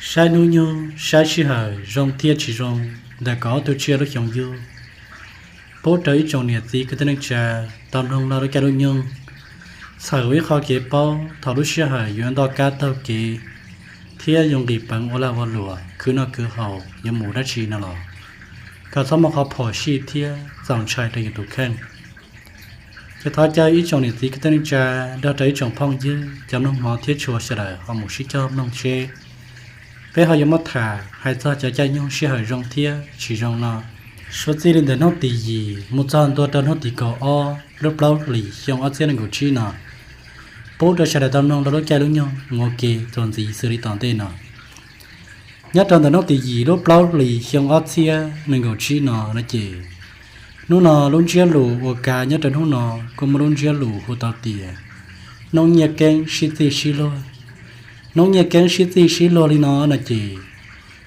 Saib hnub nyoog, saib sij hawm zoo thiab tsis zoo ntawm kaum ob tug tsiaj lub xyoo yug, pub rau ib tsoom niam txiv kwv tij neej tsa tau mloog lub caij lub nyoog, txhawm ua ib qho kev paub thaum lub sij hawm yuav ntoj kab taug kev thiab yuav nqis peev ua lag ua luam khwv noj khwv haus yuav mus dab tsi no los, kom txhob muaj qhov phom sij thiab txaus ntshai rau yus tus kheej. Ces thov caw ib tsoom niam txiv kwv tij neej tsa nrog rau ib tsoom phooj ywg cov mloog hmov thiab tshua sawv daws ho mus sib cog mloog seb peb ho yuav muab tham hais txog cov caij nyoog sij hawm zoo thiab tsis zoo no. Suav txij li ntawm hnub tim yim mus txog ntua rau hnub tim kaum ob lub plaub hlis xyoo ob txhiab nees nkaum tsib no, pub rau sawv daws tau mloog rau lub caij lub nyoog mus ua ke txuas ntxiv xws li tom ntej no. Nyob rau ntawm hnub tim yim lub plaub hlis xyoo ob txhiab nees nkaum tsib no no ces, hnub no lub ntsiab lus uas kav nyob rau hnub no kuj muaj lub ntsiab lus hu tau tias hnub nyiaj keeb sib txij sib luag. Hnub nyiaj keeb sib txij sib luag li no no ces,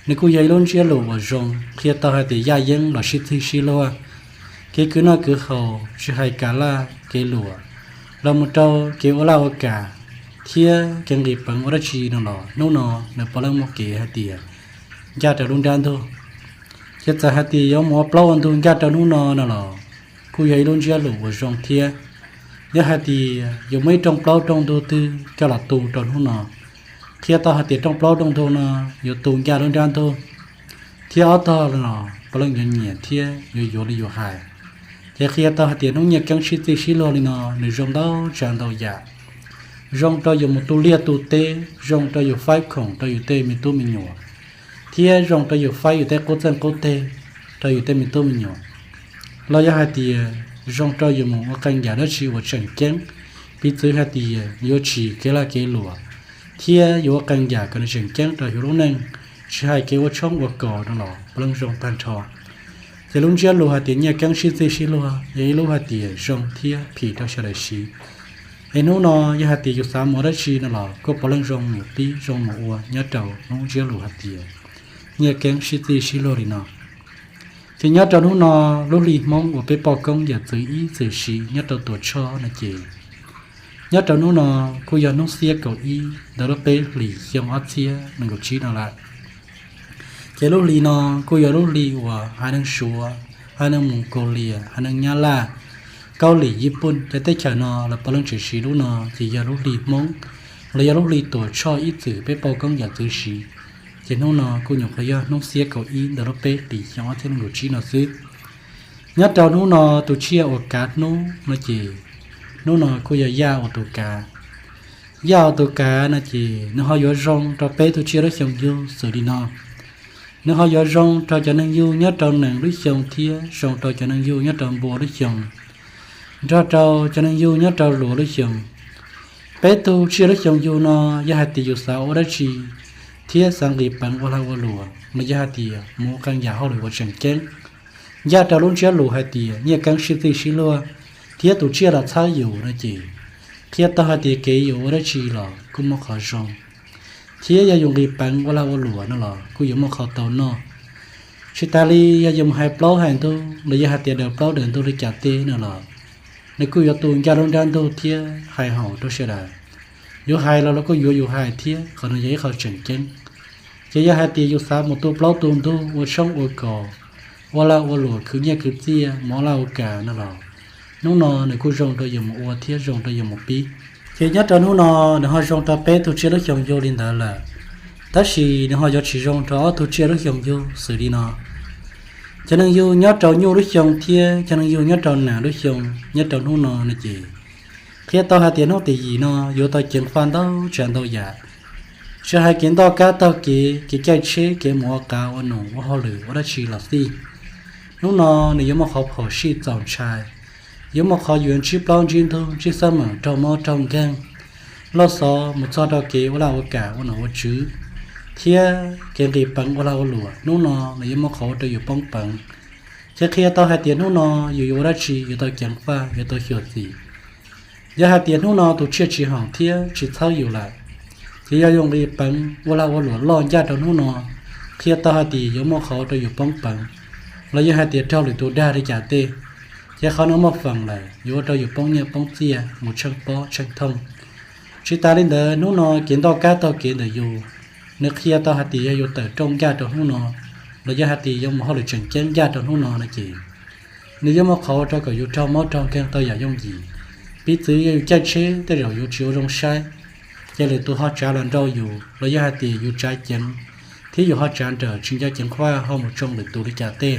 nws kuj yog ib lub ntsiab lus uas zoo qhia tau hais tias yaj yeeb los sib txij sib luag, kev khwv noj khwv haus tsis hais kav laj kev luam, los mus rau kev ua laj ua kam thiab kev nqis peev ua dab tsi no los hnub no nws puav leej muaj kev hais tias ncaj rau lub nrab ntug. Ces txawm hais tias yuav mus ua plaub ua ntug ncaj rau hnub no no los kuj yog ib lub ntsiab lus uas zoo thiab. Yog hais tias yuav muaj ib rooj plaub rooj ntug twg coj los tu rau hnub no, qhia tau hais tias rooj plaub rooj ntug no yuav tu ncaj lub nrab ntug, thiab ob tog no puav leej yuav nyiam thiab yuav yuav li yus hais. Ces qhia tau hais tias hnub nyiaj keeb sib txij sib luag li no nws zoo ntau tsav ntau yam, zoo rau yus mus tu liaj tu teb, zoo rau yus faib khoom rau yus tej me tub me nyuam, thiab zoo rau yus faib yus tej qub txeeg qub teg rau yus tej me tub me nyuam. Los yog hais tias zoo rau yus mus ua qee yam dab tsi uas tseem ceeb, piv txwv hais tias yuav tsim kev laj kev luam, thiab yuav ua qee yam kom nws tseem ceeb rau yus lub neej, tsis hais kev ua tshoob ua kos no los puav leej zoo tag nrho. Ces lub ntsiab lus hais tias nyiaj keeb sib txij sib luag yog ib lub hais tias zoo thiab phim rau sawv daws siv. Es hnub no yog hais tias yus xav mus ua dab tsi no los kuj puav leej zoo mus pib zoo mus ua nyob rau hnub ntsiab lus hais tias nyiaj keeb sib txij sib luag li no. Ces nyob rau hnub no, lub hli Hmoob uas peb poj koob yawm txwv ib txwm siv nyob rau Tuam Tshoj no ces, nyob rau hnub no kuj yog hnub xiab kaum ib ntawm lub peb hlis xyoo ob txhiab nees nkaum tsib no lawm. Ces lub hli no kuj yog lub hli uas haiv neeg Suav, haiv neeg Moos Kaus Lias, haiv neeg Nyab Laj, Kaub Lim, Yij Pooj cov teb chaws no lawv puav leej tseem siv lub no ces yog lub hli Hmoob, los yog lub hli Tuam Tshoj ib txwm peb poj koob yawm txwv siv. Ces hnub no kuj nyuam qhuav yog hnub xiab kaum ib ntawm lub peb hlis xyoo ob txhiab nees nkaum tsib no xwb. Nyob rau hnub no tus tsiaj uas kav hnub no ces, hnub no kuj yog yaj uas tus kav. Yaj uas tus kav no ces nws ho yuav zoo rau peb tug tsiaj lub xyoo yug xws li no. Nws ho yuav zoo rau cov neeg yug nyob rau nees lub xyoo thiab zoo rau cov neeg yug nyob rau npua lub xyoo, nrog rau cov neeg yug nyob rau luas lub xyoo. Peb tug tsiaj lub xyoo yug no, yog hais tias yus xav ua dab tsi thiab xav nqis peev ua lag ua luam los yog hais tias mus ua qee yam hauj lwm uas tseem ceeb, ncaj rau lub ntsiab lus hais tias nyiaj keeb sib txij sib luag, thiab tus tsiaj los txhawb yus no ces, qhia tau hais tias kev yus ua dab tsi los kuj muaj qhov zoo, thiab yog yus nqis peev ua lag ua luam no los kuj yuav muaj qhov tau noj. Tsis tas li yog yus mus hais plaub hais ntug los yog hais tias daws plaub daws ntug li cas tej no los, nws kuj yuav tu ncaj lub nrab ntug thiab hais haum rau sawv daws. Yus hais los lawv kuj yuav yus hais thiab, qhov no yog ib qho tseem ceeb. Ces yog hais tias yus xav mus tu plaub tu ntug ua tshoob ua kos, ua lag ua luam khwv nyiaj khwv txiaj mus ua laj ua kam no los, hnub no nws kuj zoo rau yus mus ua thiab zoo rau yus mus pib. Ces nyob rau hnub no, nws ho zoo rau peb tug tsiaj lub xyoo yug li ntawd lawm, tab sis nws ho yuav tsis zoo rau ob tug tsiaj lub xyoo yug xws li no. Cov neeg yug nyob rau nyuj lub xyoo thiab cov neeg yug nyob rau nas lub xyoo, nyob rau hnub no no ces, qhia tau hais tias hnub tim yim no yuav tau ceev faj ntau tsav ntau yam, tsis hais kev ntoj kab taug kev, kev caij tsheb, kev mus ua qav ua num ua hauj lwm ua dab tsi los xij. Hnub no nws yuav muaj qhov phom sij txaus ntshai, yuav muaj qhov yuav ntsib plaub ntsib ntug, ntsib xab meem raug mob raug nkeeg, loj xov mus txog rau kev ua laj ua kam ua nom ua tswv, thiab kev nqis peev ua lag ua luam. Hnub no nws yuav muaj qhov ua rau yus poob peev, ces qhia tau hais tias hnub no yus yuav ua dab tsi yuav tau ceev faj, yuav tau xyuam xim. Yog hais tias hnub no tus tsiaj tsis haum thiab tsis txhawb yus lawm, ces yog yus nqis peev ua lag ua luam loj ncaj rau hnub no, qhia tau hais tias yuav muaj qhov rau yus poob peev, los yog hais tias raug lwm tus dag li cas tej, ces qhov no muaj feem lawm yuav ua rau yus poob nyiaj poob txiaj mus tsheej pob tsheej thooj. Tsis tas li ntawd, hnub no kev ntoj kab taug kev ntawm yus Nws qhia tau hais tias yog yus tawm rooj ncaj rau hnub no, los yog hais tias yuav mus hauj lwm tseem ceeb ncaj rau hnub no no ces nws yuav muaj qhov ua rau kom yus raug mob raug nkeeg tau yam yooj yim. Piv txwv yog yus caij tsheb tej zaum yus tsis ua zoo saib, ces lwm tus ho tsav los nrau yus, los yog hais tias yus tsav ceev thiab yus ho tsav nrawm tsis nco ceev faj ho mus tsoo lwm tus li cas tej,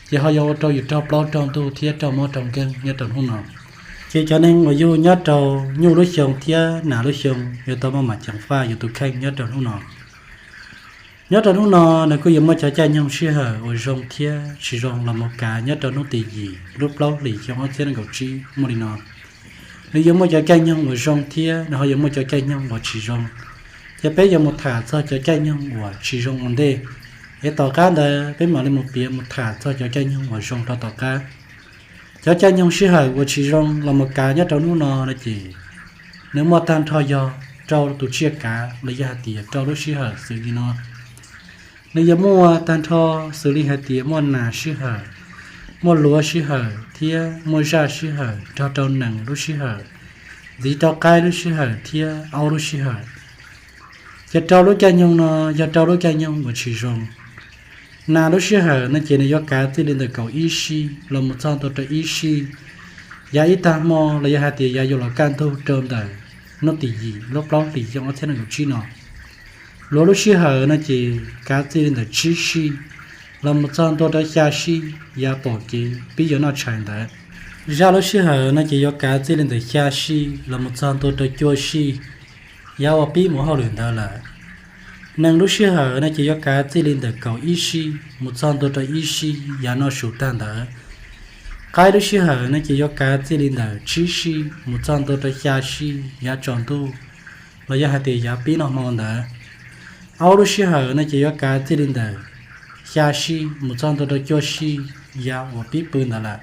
ces ho yuav ua rau yus raug plaub raug ntug thiab raug mob raug nkeeg nyob rau hnub no. Ces cov neeg uas yug nyob rau nyuj lub xyoo thiab nas lub xyoo yuav tau maj mam ceev faj yus tus kheej nyob rau hnub no. Nyob rau hnub no, nws kuj yuav muaj cov caij nyoog sij hawm uas zoo thiab tsis zoo los mus kav nyob rau hnub tim yim lub plaub hlis xyoo ob txhiab nees nkaum tsib muaj li no. Nws yuav muaj cov caij nyoog uas zoo thiab nws ho yuav muaj cov caij nyoog uas tsis zoo. Ces peb yuav mus tham txog cov caij nyoog uas tsis zoo ua ntej, es tom qab ntawd peb mam li mus piav mus tham txog cov caij nyoog uas zoo rau tom qab. Cov caij nyoog sij hawm uas tsis zoo los mus kav nyob rau hnub no no ces nws muaj tag nrho yog rau tus tsiaj kav los yog hais tias rau lub sij hawm xws li no. Nws yuav muaj tag nrho xws li hais tias muaj nas sij hawm, muaj luav sij hawm thiab muaj zaj sij hawm nrog rau nees lub sij hawm, ntxiv rau qaib lub sij hawm thiab aub lub sij hawm. Ces rau lub caij nyoog no yog rau lub caij nyoog uas tsis zoo. Nas lub sij hawm no ces nws yuav kav txij li ntawm kaum ib sij los mus txog ntua rau ib sij yav ib tag hmo los yog hais tias yav yuav los kaj ntug rau ntawm hnub tim yim lub plaub hlis xyoo ob txhiab nees nkaum tsib no. Luav lub sij hawm no ces kav txij li ntawm tsib sij los mus txog ntua rau xya sij yav pom kev pib yuav noj tshais ntawd. Zaj lub sij hawm no ces yuav kav txij li ntawm xya sij los mus txog ntua rau cuaj sij yav uas pib mus hauj lwm ntawd lawm. Nees lub sij hawm no ces yuav kav txij li ntawm kaum ib sij mus txog ntua rau ib sij yav noj su tag ntawd. Qaib lub sij hawm no ces yuav kav txij li ntawm tsib sij mus txog ntua rau xya sij yav tsaus ntuj los yog hais tias yav pib noj hmo ntawd. Aub lub sij hawm no ces yuav kav txij li ntawm xya sij mus txog ntua rau cuaj sij yav uas pib pw ntawd lawm.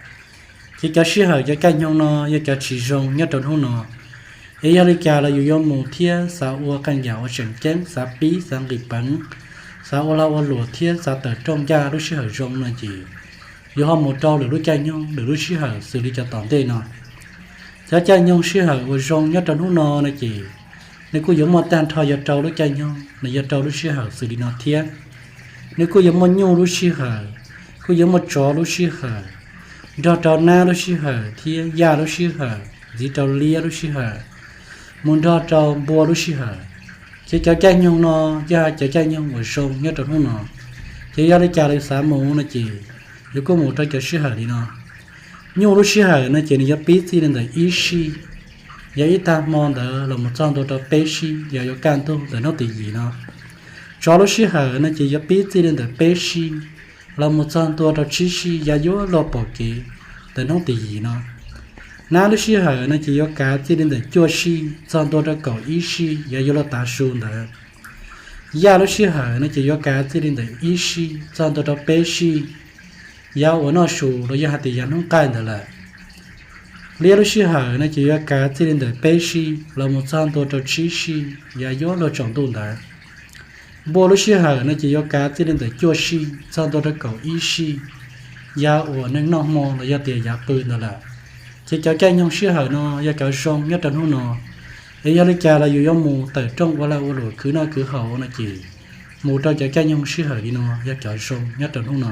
Ces cov sij hawm cov caij nyoog no yog cov tsis zoo nyob rau hnub no. Es yog li cas los yus yuav mus thiab xav ua qee yam uas tseem ceeb, xav pib, xav nqis peev, xav ua lag ua luam thiab xav tawm rooj ncaj lub sij hawm zoo no ces yus ho mus rau lwm lub caij nyoog lwm lub sij hawm xws li cov tom ntej no. Cov caij nyoog sij hawm uas zoo nyob rau hnub no no ces nws kuj yuav muaj tag nrho yog rau lub caij nyoog los yog rau lub sij hawm xws li no thiab. Nws kuj yuav muaj nyuj lub sij hawm, kuj yuav muaj tsov lub sij hawm, nrog rau nab lub sij hawm thiab yaj lub sij hawm, ntxiv rau liab lub sij hawm, mus nrog rau npua lub sij hawm. Ces cov caij nyoog no yog cov caij nyoog uas zoo nyob rau hnub no. Ces yog li cas lawv xav mus no ces yuav kuj mus rau cov sij hawm li no. Nyuj lub sij hawm no ces nws yuav pib txij li ntawm ib sij yav ib tag hmo ntawd los mus txog ntua rau peb sij yav yuav kaj ntug ntawm hnub tim yim no. Tsov lub sij hawm no ces yuav pib txij li ntawm peb sij los mus txog ntua rau tsib sij yav yuav luag pom kev ntawm hnub tim yim no. Nab lub sij hawm no ces yuav kav txij li ntawm cuaj sij txog ntua rau kaum ib sij yav yuav luag tav su ntawd. Yaj lub sij hawm no ces yuav kav txij li ntawm ib sij txog ntua rau peb sij yav uas noj su los yog hais tias yav hnub qaij ntawd lawm. Liab lub sij hawm no ces yuav kav txij li ntawm peb sij los mus txog ntua rau tsib sij yav yuav luag tsaus ntuj ntawd. Npua lub sij hawm no ces yuav kav txij li ntawm cuaj sij txog ntua rau kaum ib sij yav uas neeg noj hmo los yog tias yav pw ntawd lawm. Ces cov caij nyoog sij hawm no yog cov zoo nyob rau hnub no. Es yog li cas los yus yuav mus tawm rooj ua lag ua luam khwv noj khwv haus no ces mus rau cov caij nyoog sij hawm li no yog cov zoo nyob rau hnub no.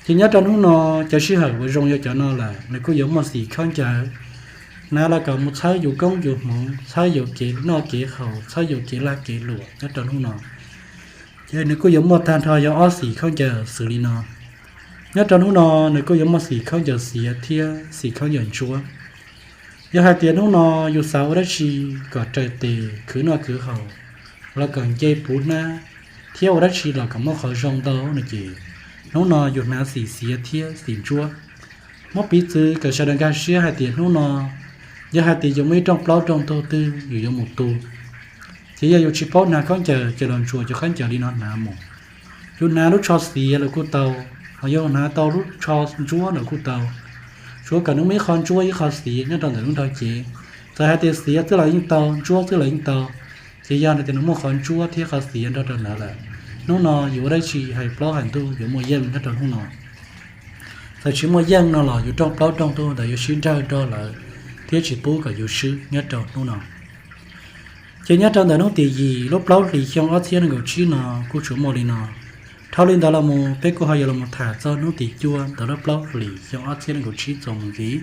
Ces nyob rau hnub no, cov sij hawm uas zoo yog cov no lawm, nws kuj yuav muaj xim khaub ncaws na los kom mus txhawb yus koob yus hmoov, txhawb yus kev noj kev haus, txhawb yus kev lag kev luam nyob rau hnub no. Ces nws kuj yuav muaj tag nrho yog ob xim khaub ncaws xws li no. Nyob rau hnub no, nws kuj yuav muaj xim khaub ncaws xiav thiab xim khaub ncaws ntsuab. Yog hais tias hnub no yus xav ua dab tsi kom raws tes khwv noj khwv haus, los kom nce puv hnab, thiab ua dab tsi los kom muaj qhov zoo ntau no ces hnub no yus hnav xim xiav thiab xim ntsuab. Muab piv txwv kom sawv daws nkag siab hais tias hnub no yog hais tias yus muaj ib rooj plaub rooj ntug twg yus yuav mus tu, ces yog yus tsis paub hnav khaub ncaws ces los ntsuas cov khaub ncaws li no hnav mus. Yus hnav lub tsho xiav los kuj tau, ho yog hnav tau lub tsho ntsuab los kuj tau, tsuav kom nws muaj ib qho ntsuab ib qho xiav nyob rau ntawm lub nrog cev. Txawm hais tias xiav xwb los yeej tau, ntsuab xwb los yeej tau, ces yog hais tias nws muaj qhov ntsuab thiab qhov xiav nrog rau ntawd lawm, hnub no yus ua dab tsi hais plaub hais ntug yuav muaj yeej nyob rau hnub no. Txawm tsis muaj yeej no los yus rooj plaub rooj ntug ntawd yuav sib nrawj nrog lawv thiab tsis pub kom yus swb nyob rau hnub no. Ces nyob rau ntawm hnub tim yim lub plaub hlis xyoo ob txhiab nees nkaum tsib no kuj tsuas muaj li no. Dhau li ntawd los mus peb kuj ho yuav los tham txog hnub tim cuaj ntawm lub plaub hlis xyoo ob txhiab nees nkaum tsib txuas mus ntxiv.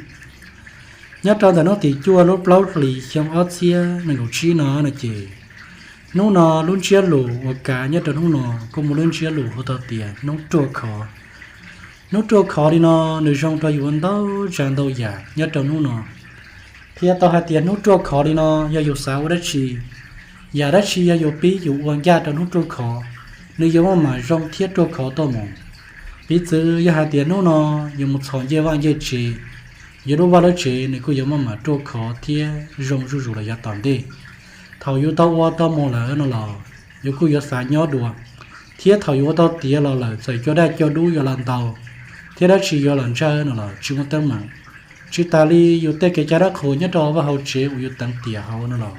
Nyob rau ntawm hnub tim cuaj lub plaub hlis xyoo ob txhiab nees nkaum tsib no no ces, hnub no lub ntsiab lus uas kav nyob rau hnub no kuj muaj lub ntsiab lus hu tau tias hnub ruaj khov. Hnub ruaj khov li no, nws zoo rau yus ua ntau tsav ntau yam nyob rau hnub no. Qhia tau hais tias hnub ruaj khov li no, yog yus xav ua dab tsi, yam dab tsi yog yus pib yus ua ncaj rau hnub ruaj khov, nws yuav maj mam zoo thiab ruaj khov tuaj mus. Piv txwv yog hais tias hnub no yus mus txhom ncej vaj ncej tsev, yus lub vaj lub tsev nws kuj yuav maj mam ruaj khov thiab zoo zuj zus los yav tom ntej. Thaum yus tau ua tau mus lawm no los, yus kuj yuav xav nyob dua, thiab thaum yus ua tau tiav los lawm txawm cua daj cua dub yuav los ntaus, thiab dab tsi yuav los ntsawj no los tsis muaj teeb meem. Tsis tas li yus tej kev cai dab qhuas nyob rau vaj hauv tsev uas yus teev tiam hauv no los,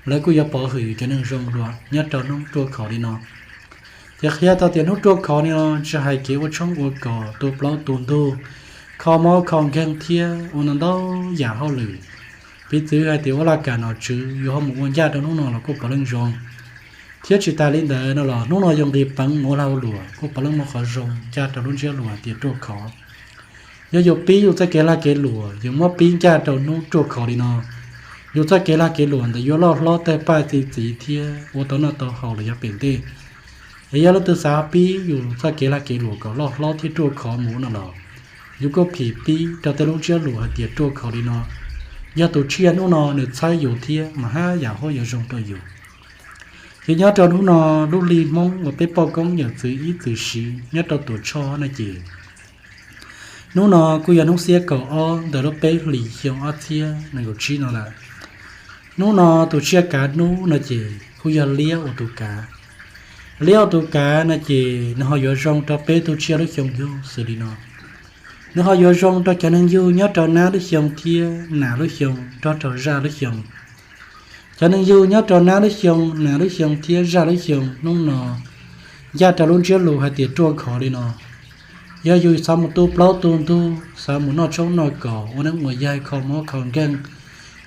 lawv kuj yuav pov hwm yus cov neeg zoo dua nyob rau hnub ruaj khov li no. Ces qhia tau tias hnub ruaj khov li no tsis hais kev ua tshoob ua kos tu plaub tu ntug, kho mob kho nkeeg thiab ua ntau ntau yam hauj lwm. Piv txwv hais tias ua laj kam nom tswv yus ho mus ua ncaj rau hnub no los kuj puav leej zoo. Thiab tsis tas li ntawd no los hnub no yus nqis peev mus ua lag ua luam kuj puav leej muaj qhov zoo ncaj rau lub ntsiab lus hais tias ruaj khov. Yog yus pib yus txoj kev lag kev luam yus muab pib ncaj rau hnub ruaj khov li no, yus txoj kev lag kev luam ntawd yuav loj hlob tawg paj txi txiv thiab ua tau noj tau haus los yav pem ntej. Es yog leej twg xav pib yus txoj kev lag kev luam kom loj hlob thiab ruaj khov mus no los, yus kuj phim pib rau tej lub ntsiab lus hais tias ruaj khov li no. Yog tus tsiaj hnub no nws txhawb yus thiab mas haj yam huab yuav zoo rau yus. Ces nyob rau hnub no, lub hli Hmoob uas peb poj koob yawm txwv ib txwm siv nyob rau Tuam Tshoj no ces, hnub no kuj yog hnub xiab kaum ob ntawm lub peb hlis xyoo ob txhiab nees nkaum tsib no lawm. Hnub no tus tsiaj kav hnub no ces kuj yog liab ua tus kav. Liab ua tus kav no ces nws ho yuav zoo rau peb tug tsiaj lub xyoo yug xws li no. Nws ho yuav zoo rau cov neeg yug nyob rau nab lub xyoo thiab nas lub xyoo nrog rau zaj lub xyoo. Cov neeg yug nyob rau nab lub xyoo, nas lub xyoo thiab zaj lub xyoo hnub no ncaj rau lub ntsiab lus hais tias ruaj khov li no. Yog yus xav mus tu plaub tu ntug, xav mus noj tshoob noj kos, ua neeb ua yaig, kho mob kho nkeeg,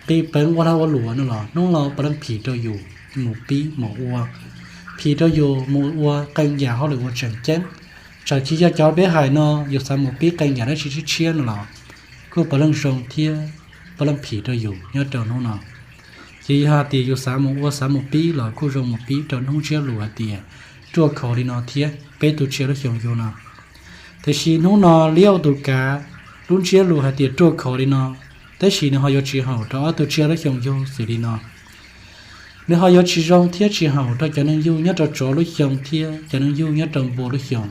nqis peev ua lag ua luam no los hnub no puav leej phim rau yus mus pib mus ua, phim rau yus mus ua qee yam hauj lwm uas tseem ceeb. Txawm tsis yog cov peb hais no, yus xav mus pib qee yam dab tsi tshiab tshiab no los kuj puav leej zoo thiab puav leej phim rau yus nyob rau hnub no. Ces yog hais tias yus xav mus ua xav mus pib los kuj zoo mus pib rau hnub ntsiab lus hais tias ruaj khov li no thiab peb tug tsiaj lub xyoo yug no. Tiam sis hnub no liab ua tus kav, lub ntsiab lus hais tias ruaj khov li no, tab sis nws ho yuav tsis haum rau ob tug tsiaj lub xyoo yug xws li no. Nws ho yuav tsis zoo thiab tsis haum rau cov neeg yug nyob rau tsov lub xyoo thiab cov neeg yug nyob rau npua lub xyoo.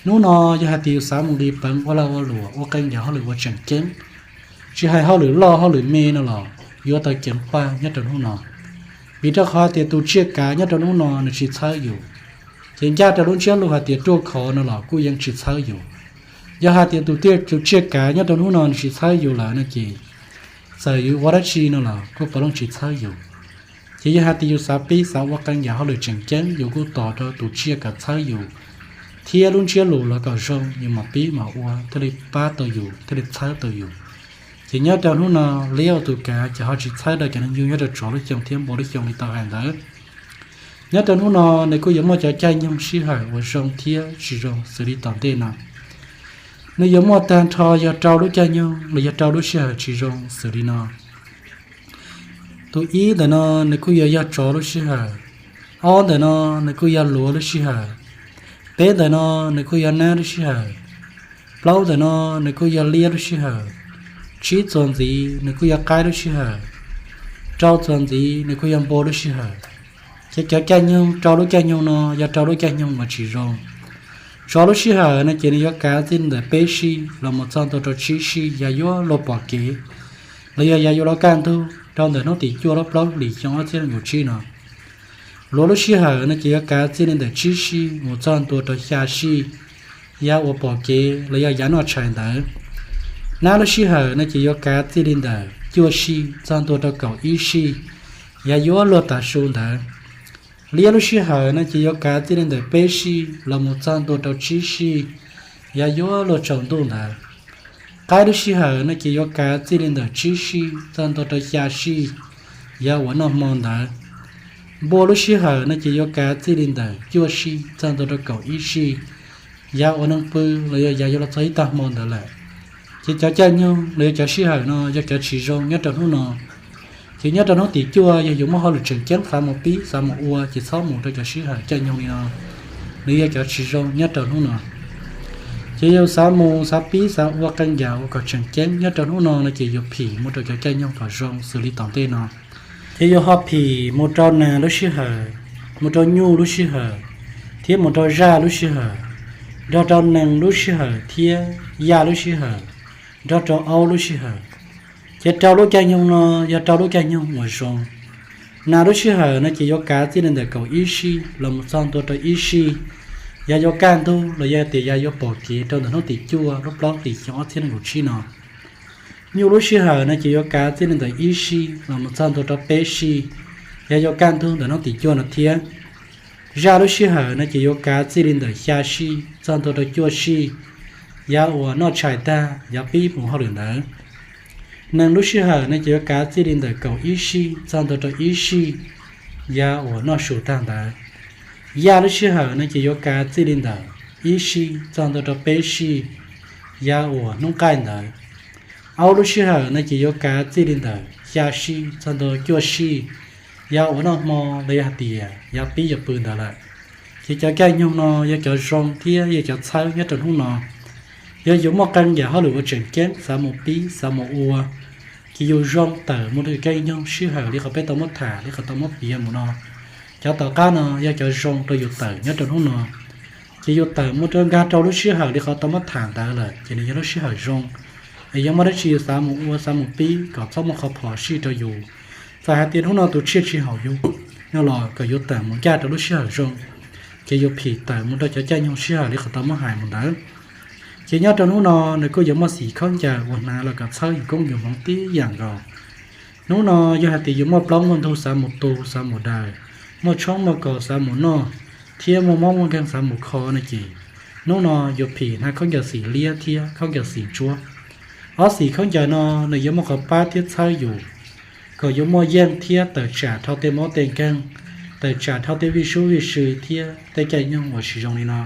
Hnub no yog hais tias yus xav mus nqis peev ua lag ua luam, ua qee yam hauj lwm uas tseem ceeb, tsis hais hauj lwm loj hauj lwm me no los yuav tau ceev faj nyob rau hnub no. Vim rau qhov hais tias tus tsiaj kav nyob rau hnub no nws tsis txhawb yus, ces ncaj rau lub ntsiab lus hais tias ruaj khov no los kuj yeej tsis txhawb yus. Yog hais tias tus tsiaj kav nyob rau hnub no nws tsis txhawb yus lawm no ces, txawm yus ua dab tsi no los kuj puav leej tsis txhawb yus. Ces yog hais tias yus xav pib xav ua qee yam hauj lwm tseem ceeb, yus kuj tos rau tus tsiaj kom txhawb yus, thiab lub ntsiab lus los kom zoo, yus mam pib mam ua thiaj li pab tau yus, thiaj li txhawb tau yus. Ces nyob rau hnub no, liab ua tus kav ces ho tsis txhawb rau cov neeg yug nyob rau tsov lub xyoo thiab npua lub xyoo li tau hais ntawd. Nyob rau hnub no, nws kuj yuav muaj cov caij nyoog sij hawm uas zoo thiab tsis zoo xws li tom ntej no. Nws yuav muaj tag nrho yog rau lub caij nyoog los yog rau lub sij hawm tsis zoo xws li no. Tus ib ntawm no nws kuj yuav yog tsov lub sij hawm, ob ntawm no nws kuj yog luav lub sij hawm, peb ntawm no nws kuj yog nab lub sij hawm, plaub ntawm no nws kuj yog liab lub sij hawm, tsib txuas ntxiv nws kuj yog qaib lub sij hawm, rau txuas ntxiv nws kuj yog npua lub sij hawm. Ces cov caij nyoog rau lub caij nyoog no yog rau lub caij nyoog uas tsis zoo. Tsov lub sij hawm no ces nws yuav kav txij li ntawm peb sij los mus txog ntua rau tsib sij yog yuav luag pom kev, los yog yog yuav luag kaj ntug rau ntawm hnub tim cuaj lub plaub hlis xyoo ob txhiab nees nkaum tsib no. Luav lub sij hawm no ces yuav kav txij li ntawm tsib sij mus txog ntua rau xya sij, yav uas pom kev los yog yav noj tshais ntawd. Nab lub sij hawm no ces yuav kav txij li ntawm cuaj sij txog ntua rau kaum ib sij, yav yuav luag tav su ntawd. Liab lub sij hawm no ces yuav kav txij li ntawm peb sij los mus txog ntua rau tsib sij, yav yuav luag tsaus ntuj ntawd. Qaib lub sij hawm no ces yuav kav txij li ntawm tsib sij txog ntua rau xya sij, yav uas noj hmo ntawd. Npua lub sij hawm no ces yuav kav txij li ntawm cuaj sij txog ntua rau kaum ib sij, yav uas neeg pw los yog yav yuav los txog ib tag hmo ntawd lawm. Ces cov caij nyoog los yog cov sij hawm no yog cov tsis zoo nyob rau hnub no. Ces nyob rau hnub tim cuaj yog yus muaj hauj lwm tseem ceeb xav mus pib xav mus ua ces txhob mus rau cov sij hawm caij nyoog li no, nws yog cov tsis zoo nyob rau hnub no. Ces yus xav mus xav pib xav ua qee yam ua kom tseem ceeb nyob rau hnub no no ces yus phim mus rau cov caij nyoog kom zoo xws li tom ntej no. Ces yus ho phim mus rau nees lub sij hawm, mus rau nyuj lub sij hawm, thiab mus rau zaj lub sij hawm, nrog rau nees lub sij hawm thiab yaj lub sij hawm, nrog rau aub lub sij hawm. Ces rau lub caij nyoog no yog rau lub caij nyoog uas zoo. Nas lub sij hawm no ces yuav kav txij li ntawm kaum ib sij los mus txog ntua rau ib sij, yav yuav kaj ntug los yog tias yav yuav pom kev rau ntawm hnub tim cuaj lub plaub hlis xyoo ob txhiab nees nkaum tsib no. Nyuj lub sij hawm no ces yuav kav txij li ntawm ib sij los mus txog ntua rau peb sij, yav yuav kaj ntug ntawm hnub tim cuaj no thiab. Zaj lub sij hawm no ces yuav kav txij li ntawm xya sij txog ntua rau cuaj sij, yav uas noj tshais tag yav pib mus hauj lwm ntawd. Nees lub sij hawm no ces yuav kav txij li ntawm kaum ib sij txog ntua rau ib sij, yav uas noj su tag ntawd. Yaj lub sij hawm no ces yuav kav txij li ntawm ib sij txog ntua rau peb sij, yav uas hnub qaij ntawd. Aub lub sij hawm no ces yuav kav txij li ntawm xya sij txog ntua cuaj sij, yav uas noj hmo los yog hais tias yav pib yuav pw ntawd lawm. Ces cov caij nyoog no yog cov zoo thiab yog cov txhawb nyob rau hnub no. Yog yus muaj qee yam hauj lwm uas tseem ceeb xav mus pib xav mus ua, ces yus zoo tawm mus rau caij nyoog sij hawm li qhov peb tau muab tham li qhov tau muab piav mus no. Cov tom qab no yog cov zoo rau yus tawm nyob rau hnub no. Ces yus tawm mus rau nkag rau lub sij hawm li qhov tau muab tham ntawd lawm ces nws yog lub sij hawm zoo, es yog muaj dab tsi yus xav mus ua xav mus pib kom txhob muaj qhov phom sij rau yus. Txawm hais tias hnub no tus tsiaj tsis haum yus no los kom yus tawm mus ncaj rau lub sij hawm zoo, ces yus phim tawm mus rau cov caij nyoog sij hawm li qhov tau muab hais mus ntawd. Ces nyob rau hnub no nws kuj yuav muaj xim khaub ncaws uas hnav los kom txhawb yus koob yus hmoov tib yam nkaus. Hnub no yog hais tias yus muaj plaub muaj ntug xav mus tu xav mus daws, muaj tshoob muaj kos xav mus noj, thiab muaj mob muaj nkeeg xav mus kho no ces hnub no yus phim hnav khaub ncaws xim liab thiab khaub ncaws xim ntsuab. Ob xim khaub ncaws no nws yuav muaj qhov pab thiab txhawb yus kom yuav muaj yeej thiab tawm tsam dhau tej mob tej nkeeg, tawm tsam dhau tej vij sub vij sw thiab tej caij nyoog uas tsis zoo li no.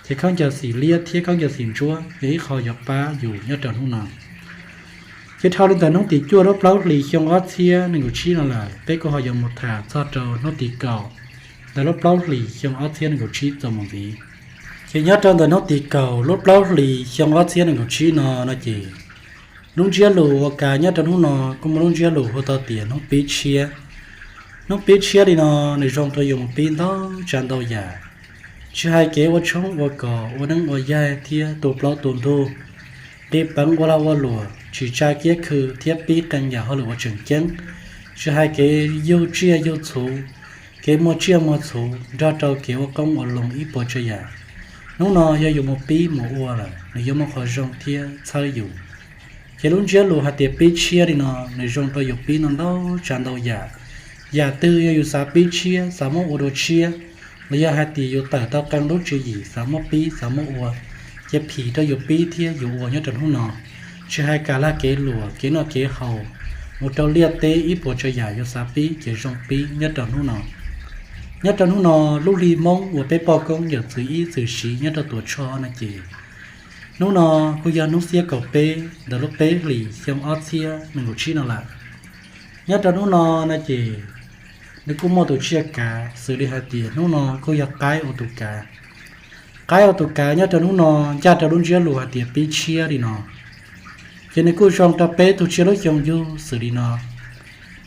Ces khaub ncaws xim liab thiab khaub ncaws xim ntsuab yog ib qho yuav pab yus nyob rau hnub no. Ces dhau li ntawm hnub tim cuaj lub plaub hlis xyoo ob txhiab nees nkaum tsib no lawm, peb kuj ho yuav mus tham txog rau hnub tim kaum ntawm lub plaub hlis xyoo ob txhiab nees nkaum tsib txuas mus ntxiv. Ces nyob rau ntawm hnub tim kaum lub plaub hlis xyoo ob txhiab nees nkaum tsib no no ces lub ntsiab lus uas kav nyob rau hnub no kuj muaj lub ntsiab lus hu tau tias hnub pib tshiab. Hnub pib tshiab li no nws zoo rau yus mus pib ntau tsav ntau yam, tsis hais kev ua tshoob ua kos, ua neeb ua yaig thiab tu plaub tu ntug, nqis peev ua lag ua luam, tsis tsa kiab khw thiab pib qee yam hauj lwm uas tseem ceeb, tsis hais kev yug tsiaj yug txhu, kev muag tsiaj muag txhu, nrog rau kev ua qoob ua loo ib puas tsav yam. Hnub no yog yus mus pib mus ua lawm nws yuav muaj qhov zoo thiab txhawb yus. Ces lub ntsiab lus hais tias pib tshiab li no nws zoo rau yus pib ntau ntau tsav ntau yam. Yam twg yog yus xav pib tshiab xav muab ua dua tshiab, los yog hais tias yus tawm tau qee lub tswv yim xav muab pib xav muab ua, ces phim rau yus pib thiab yus ua nyob rau hnub no. Tsis hais kam lag kev luam kev noj kev haus, mus rau liaj teb ib puas tsav yam yus xav pib ces zoo pib nyob rau hnub no. Nyob rau hnub no, lub hli Hmoob uas peb poj koob yawm txwv ib txwm siv nyob rau Tuam Tshoj no ces hnub no kuj yog hnub xiab kaum peb ntawm lub peb hlis xyoo ob txhiab nees nkaum tsib no lawm. Nyob rau hnub no no ces nws kuj muaj tus tsiaj kav xws li hais tias hnub no kuj yog qaib ua tus kav. Qaib ua tus kav nyob rau hnub no ncaj rau lub ntsiab lus hais tias pib tshiab li no, ces nws kuj zoo rau peb tug tsiaj lub xyoo yug xws li no.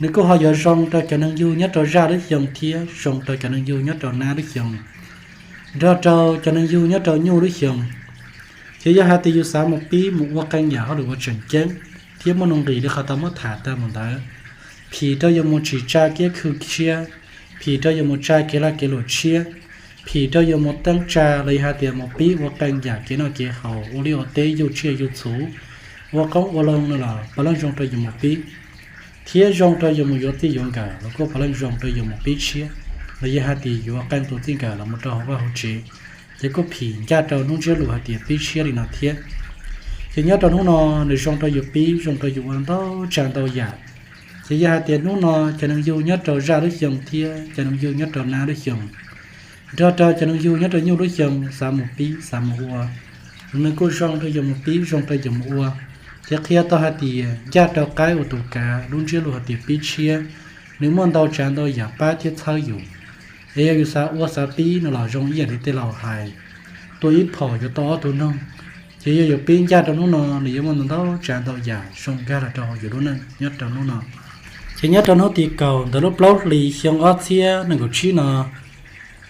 Nws kuj ho yuav zoo rau cov neeg yug nyob rau zaj lub xyoo thiab zoo rau cov neeg yug nyob rau nab lub xyoo, nrog rau cov neeg yug nyob rau nyuj lub xyoo. Ces yog hais tias yus xav mus pib mus ua qee yam hauj lwm uas tseem ceeb thiab muaj nuj nqis li qhov tau muab tham tag mus ntawd, phim rau yus mus tsis tsa kiab khw tshiab, phim rau yus mus tsa kev lag kev luam tshiab, phim rau yus mus teeb tsa los yog hais tias mus pib ua qee yam kev noj kev haus ua liaj ua teb yug tsiaj yug txhu, ua qoob ua loo no los puav leej zoo rau yus mus pib, thiab zoo rau yus mus yuav txij yuav nkawm los kuj puav leej zoo rau yus mus pib tshiab, los yog hais tias yuav qee tus txij nkawm los mus rau hauv vaj hauv tsev, ces kuj phim ncaj rau hnub ntsiab lus hais tias pib tshiab li no thiab. Ces nyob rau hnub no nws zoo rau yus pib zoo rau yus ua ntau tsav ntau yam. Ces yog hais tias hnub no cov neeg yug nyob rau zaj lub xyoo thiab cov neeg yug nyob rau nab lub xyoo nrog rau cov neeg yug nyob rau nyuj lub xyoo xav mus pib xav mus ua, nws kuj zoo rau yus mus pib zoo rau yus mus ua. Ces qhia tau hais tias ncaj rau qaib uas tus kav lub ntsiab lus hais tias pib tshiab, nws muaj ntau tsav ntau yam pab thiab txhawb yus. Es yog yus xav ua xav pib no los zoo ib yam li tej laus hais, tua ib phom yuav tau ob tug noog. Ces yog yus pib ncaj rau hnub no, nws yuav muaj ntau tsav ntau yam zoo nkag los rau yus lub neej nyob rau hnub no. Ces nyob rau hnub tim kaum ntawm lub plaub hlis xyoo ob txhiab nees nkaum tsib no,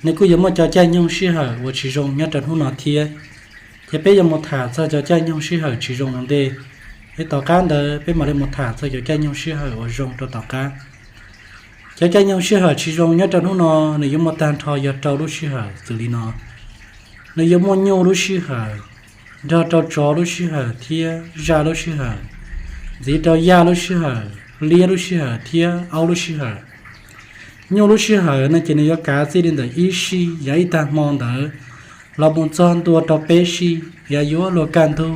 nws kuj yuav muaj cov caij nyoog sij hawm uas tsis zoo nyob rau hnub no thiab. Ces peb yuav mus tham txog cov caij nyoog sij hawm tsis zoo ua ntej, es tom qab ntawd peb mam li mus tham txog cov caij nyoog sij hawm uas zoo rau tom qab. Cov caij nyoog sij hawm tsis zoo nyob rau hnub no, nws yuav muaj tag nrho yog rau lub sij hawm xws li no: nws yuav muaj nyuj lub sij hawm, nrog rau tsov lub sij hawm thiab zaj lub sij hawm, ntxiv rau yaj lub sij hawm, liab lub sij hawm thiab aub lub sij hawm. Nyuj lub sij hawm no ces nws yuav kav txij li ntawm ib sij yav ib tag hmo ntawd los mus txog ntua rau peb sij yav yuav luag kaj ntug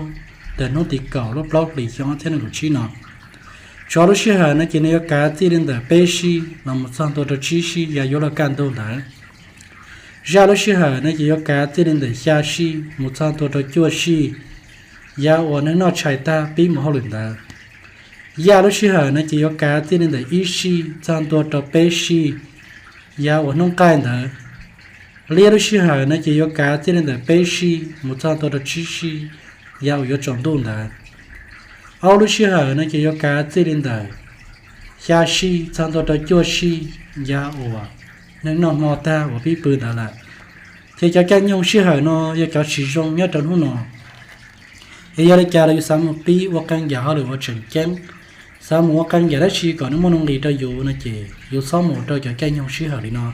ntawm hnub tim kaum lub plaub hlis xyoo ob txhiab nees nkaum tsib no. Tsov lub sij hawm no ces nws yuav kav txij li ntawm peb sij los mus txog ntua rau tsib sij yav yuav luag kaj ntug ntawd. Zaj lub sij hawm no ces yuav kav txij li ntawm xya sij mus txog ntua rau cuaj sij yav uas neeg noj tshais tag pib mus hauj lwm ntawd. Yaj lub sij hawm no ces yuav kav txij li ntawm ib sij txog ntua rau peb sij yav uas hnub qaij ntawd. Liab lub sij hawm no ces yuav kav txij li ntawm peb sij mus txog ntua rau tsib sij yav uas yuav tsaus ntuj ntawd. Aub lub sij hawm no ces yuav kav txij li ntawm xya sij txog ntua rau cuaj sij yav uas neeg noj hmo tag uas pib pw ntawd lawm. Ces cov caij nyoog sij hawm no yog cov tsis zoo nyob rau hnub no. Es yog li cas los yus xav mus pib ua qee yam hauj lwm uas tseem ceeb, xav mus ua qee yam dab tsi kom nws muaj nuj nqis rau yus no ces yus txhob mus rau cov caij nyoog sij hawm li no.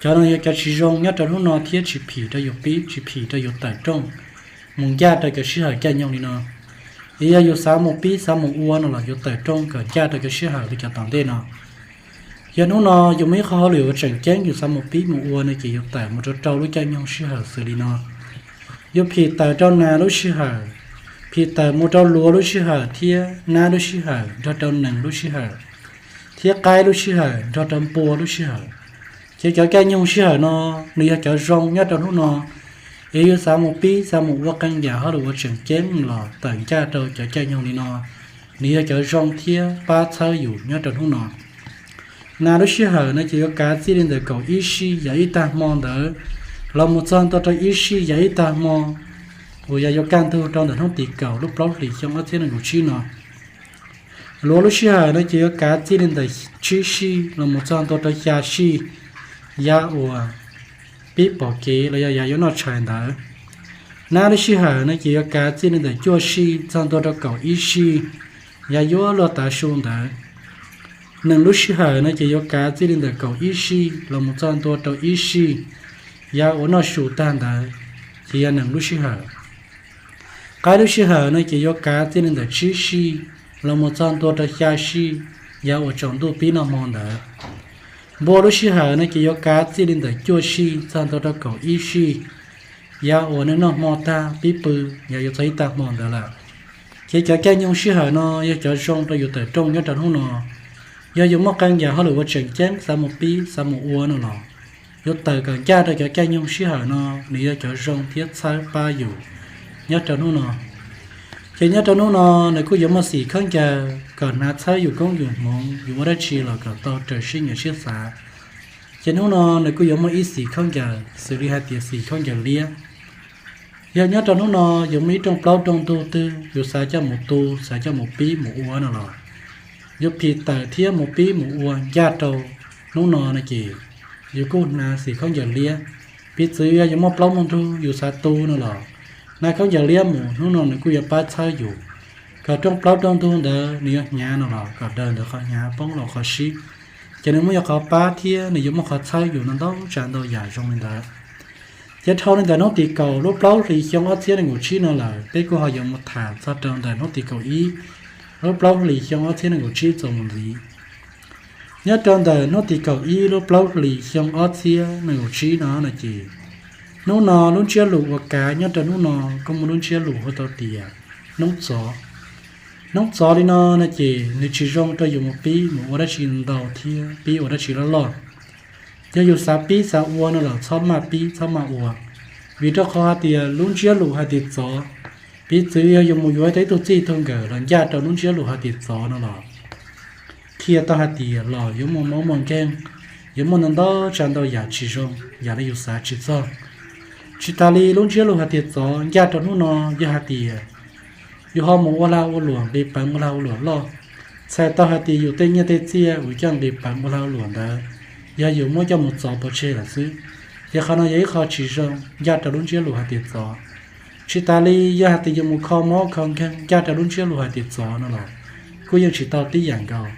Cov no yog cov tsis zoo nyob rau hnub no thiab tsis phim rau yus pib, tsis phim rau yus tawm rooj mus ncaj rau cov sij hawm caij nyoog li no. Es yog yus xav mus pib xav mus ua no los yus tawm rooj kom ncaj rau cov sij hawm li cov tom ntej no. Yog hnub no yus muaj ib qho hauj lwm uas tseem ceeb yus xav mus pib mus ua no ces yus tawm mus rau rau lub caij nyoog sij hawm xws li no: yus phim tawm rau nas lub sij hawm, phim tawm mus rau luav lub sij hawm thiab nab lub sij hawm nrog rau nees lub sij hawm, thiab qaib lub sij hawm nrog rau npua lub sij hawm. Ces cov caij nyoog sij hawm no nws yog cov zoo nyob rau hnub no. Es yus xav mus pib xav mus ua qee yam hauj lwm uas tseem ceeb los tawm ncaj rau cov caij nyoog li no, nws yog cov zoo thiab pab txhawb yus nyob rau hnub no. Nas lub sij hawm no ces yuav kav txij li ntawm kaum ib sij yav ib tag hmo ntawd los mus txog ntua rau ib sij yav ib tag hmo uas yog yuav kaj ntug rau ntawm hnub tim kaum lub plaub hlis xyoo ob txhiab nees nkaum tsib no. Luav lub sij hawm no ces yuav kav txij li ntawm tsib sij los mus txog ntua rau xya sij yav uas pib pom kev los yog yav yuav noj tshais ntawd. Nab lub sij hawm no ces yuav kav txij li ntawm cuaj sij txog ntua rau kaum ib sij yav yuav luag tav su ntawd. Nees lub sij hawm no ces yuav kav txij li ntawm kaum ib sij los mus txog ntua rau ib sij yav uas noj su tag ntawd, ces yog nees lub sij hawm. Qaib lub sij hawm no ces yuav kav txij li ntawm tsib sij los mus txog ntua rau xya sij yav uas tsaus ntuj pib noj hmo ntawd. Npua lub sij hawm no ces yuav kav txij li ntawm cuaj sij txog ntua rau kaum ib sij yav uas neeg noj hmo tag pib pw, yav yuav txog ib tag hmo ntawd lawm. Ces cov caij nyoog sij hawm no yog cov zoo rau yus tawm rooj nyob rau hnub no. Yog yus muaj qee yam hauj lwm uas tseem ceeb xav mus pib xav mus ua no los yus tawm kom ncaj rau cov caij nyoog sij hawm no, nws yog cov zoo thiab txhawb pab yus nyob rau hnub no. Ces nyob rau hnub no nws kuj yuav muaj xim khaub ncaws kom hnav txhawb yus koob yus hmoov, yus ua dab tsi los kom tau raws siab nyiam siab xav. Ces hnub no nws kuj yuav muaj ib xim khaub ncaws xws li hais tias xim khaub ncaws liab. Yog nyob rau hnub no yus muaj ib rooj plaub rooj ntug twg yus xav coj mus tu, xav coj mus pib mus ua no los yus phim tawm thiab mus pib mus ua ncaj rau hnub no no ces yus kuj hnav xim khaub ncaws liab. Piv txwv yog yus muaj plaub ntug ntug yus xav tu no los hnav khaub ncaws liab mus, hnub no nws kuj yuav pab txhawb yus kom rooj plaub rooj ntug ntawd nws yuav hnyav no los kom daws ntawd qhov hnyav poob los qhov sib, ces nws muaj yog qhov pab thiab nws yuav muaj qhov txhawb yus no ntau tsav ntau yam zoo li ntawd. Ces dhau li ntawm hnub tim kaum lub plaub hlis xyoo ob txhiab nees nkaum tsib no lawm, peb kuj ho yuav mus tham txog rau ntawm hnub tim kaum ib lub plaub hlis xyoo ob txhiab nees nkaum tsib txuas mus ntxiv. Nyob rau ntawm hnub tim kaum ib lub plaub hlis xyoo ob txhiab nees nkaum tsib no no ces hnub no lub ntsiab lus uas kav nyob rau hnub no kuj muaj lub ntsiab lus hu tau tias hnub txov. Hnub txov li no no ces nws tsis zoo rau yus mus pib mus ua dab tsi ntau thiab pib ua dab tsi loj loj. Yog yus xav pib xav ua no los txhob maj pib txhob maj ua, vim rau qhov hais tias lub ntsiab lus hais tias txov, piv txwv yog yus mus yuav tau ib tug txij tug nkawm los ncaj rau lub ntsiab lus hais tias txov no los qhia tau hais tias los yuav muaj mob muaj nkeeg, yuav muaj ntau ntau tsav ntau yam tsis zoo, yam li yus xav tsis txog. Tsis tas li lub ntsiab lus hais tias txov ncaj rau hnub no, yog hais tias yus ho mus ua lag ua luam nqis peev ua lag ua luam loj, txhais tau hais tias yus tej nyiaj tej txiaj uas coj nqis peev ua lag ua luam ntawd yog yus muab coj mus txov pov tseg lawm xwb. Ces qhov no yog ib qho tsis zoo ncaj rau lub ntsiab lus hais tias txov. Tsis tas li yog hais tias yus mus kho mob kho nkeeg ncaj rau lub ntsiab lus hais tias txov no los kuj yeej tsis tau tib yam nkaus.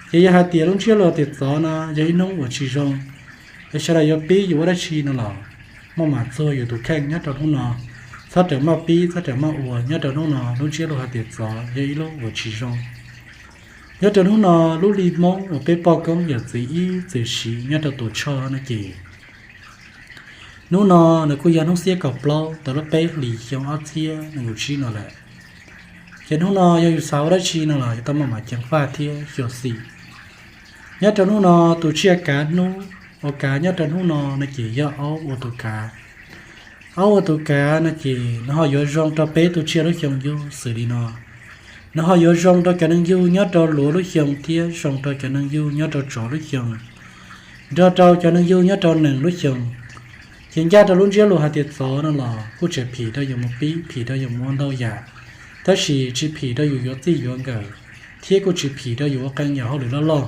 Ces yog hais tias lub ntsiab lus hais tias txov no yog ib hnub uas tsis zoo, es sawv daws yuav pib yuav ua dab tsi no los maj mam txuag yus tus kheej nyob rau hnub no, txhob rawm maj pib txhob rawm maj ua nyob rau hnub no. Lub ntsiab lus hais tias txov yog ib lub uas tsis zoo. Nyob rau hnub no, lub hli Hmoob uas peb poj koob yawm txwv ib txwm siv nyob rau tuam tshoj no ces hnub no nws kuj yog hnub xiab kaum plaub tau lub peb hlis xyoo ob txhiab nees nkaum tsib no lawm. Ces hnub no yog yus xav ua dab tsi no los yuav tau maj mam ceev faj thiab xyuam xim. Nyob rau hnub no, tus tsiaj kav hnub uas kav nyob rau hnub no no ces yog aub ua tus kav. Aub ua tus kav no ces nws ho yuav zoo rau peb tus tsiaj lub xyoo yug xws li no. Nws ho yuav zoo rau cov neeg yug nyob rau luav lub xyoo thiab zoo rau cov neeg yug nyob rau tsov lub xyoo, nrog rau cov neeg yug nyob rau nees lub xyoo. Ces ncaj rau lub ntsiab lus hais tias txov no los kuj tseem phim rau yus mus pib, phim rau yus mus ua ntau yam, tab sis tsis phim rau yus yuav txij yuav nkawm, thiab kuj tsis phim rau yus ua qee yam hauj lwm loj loj.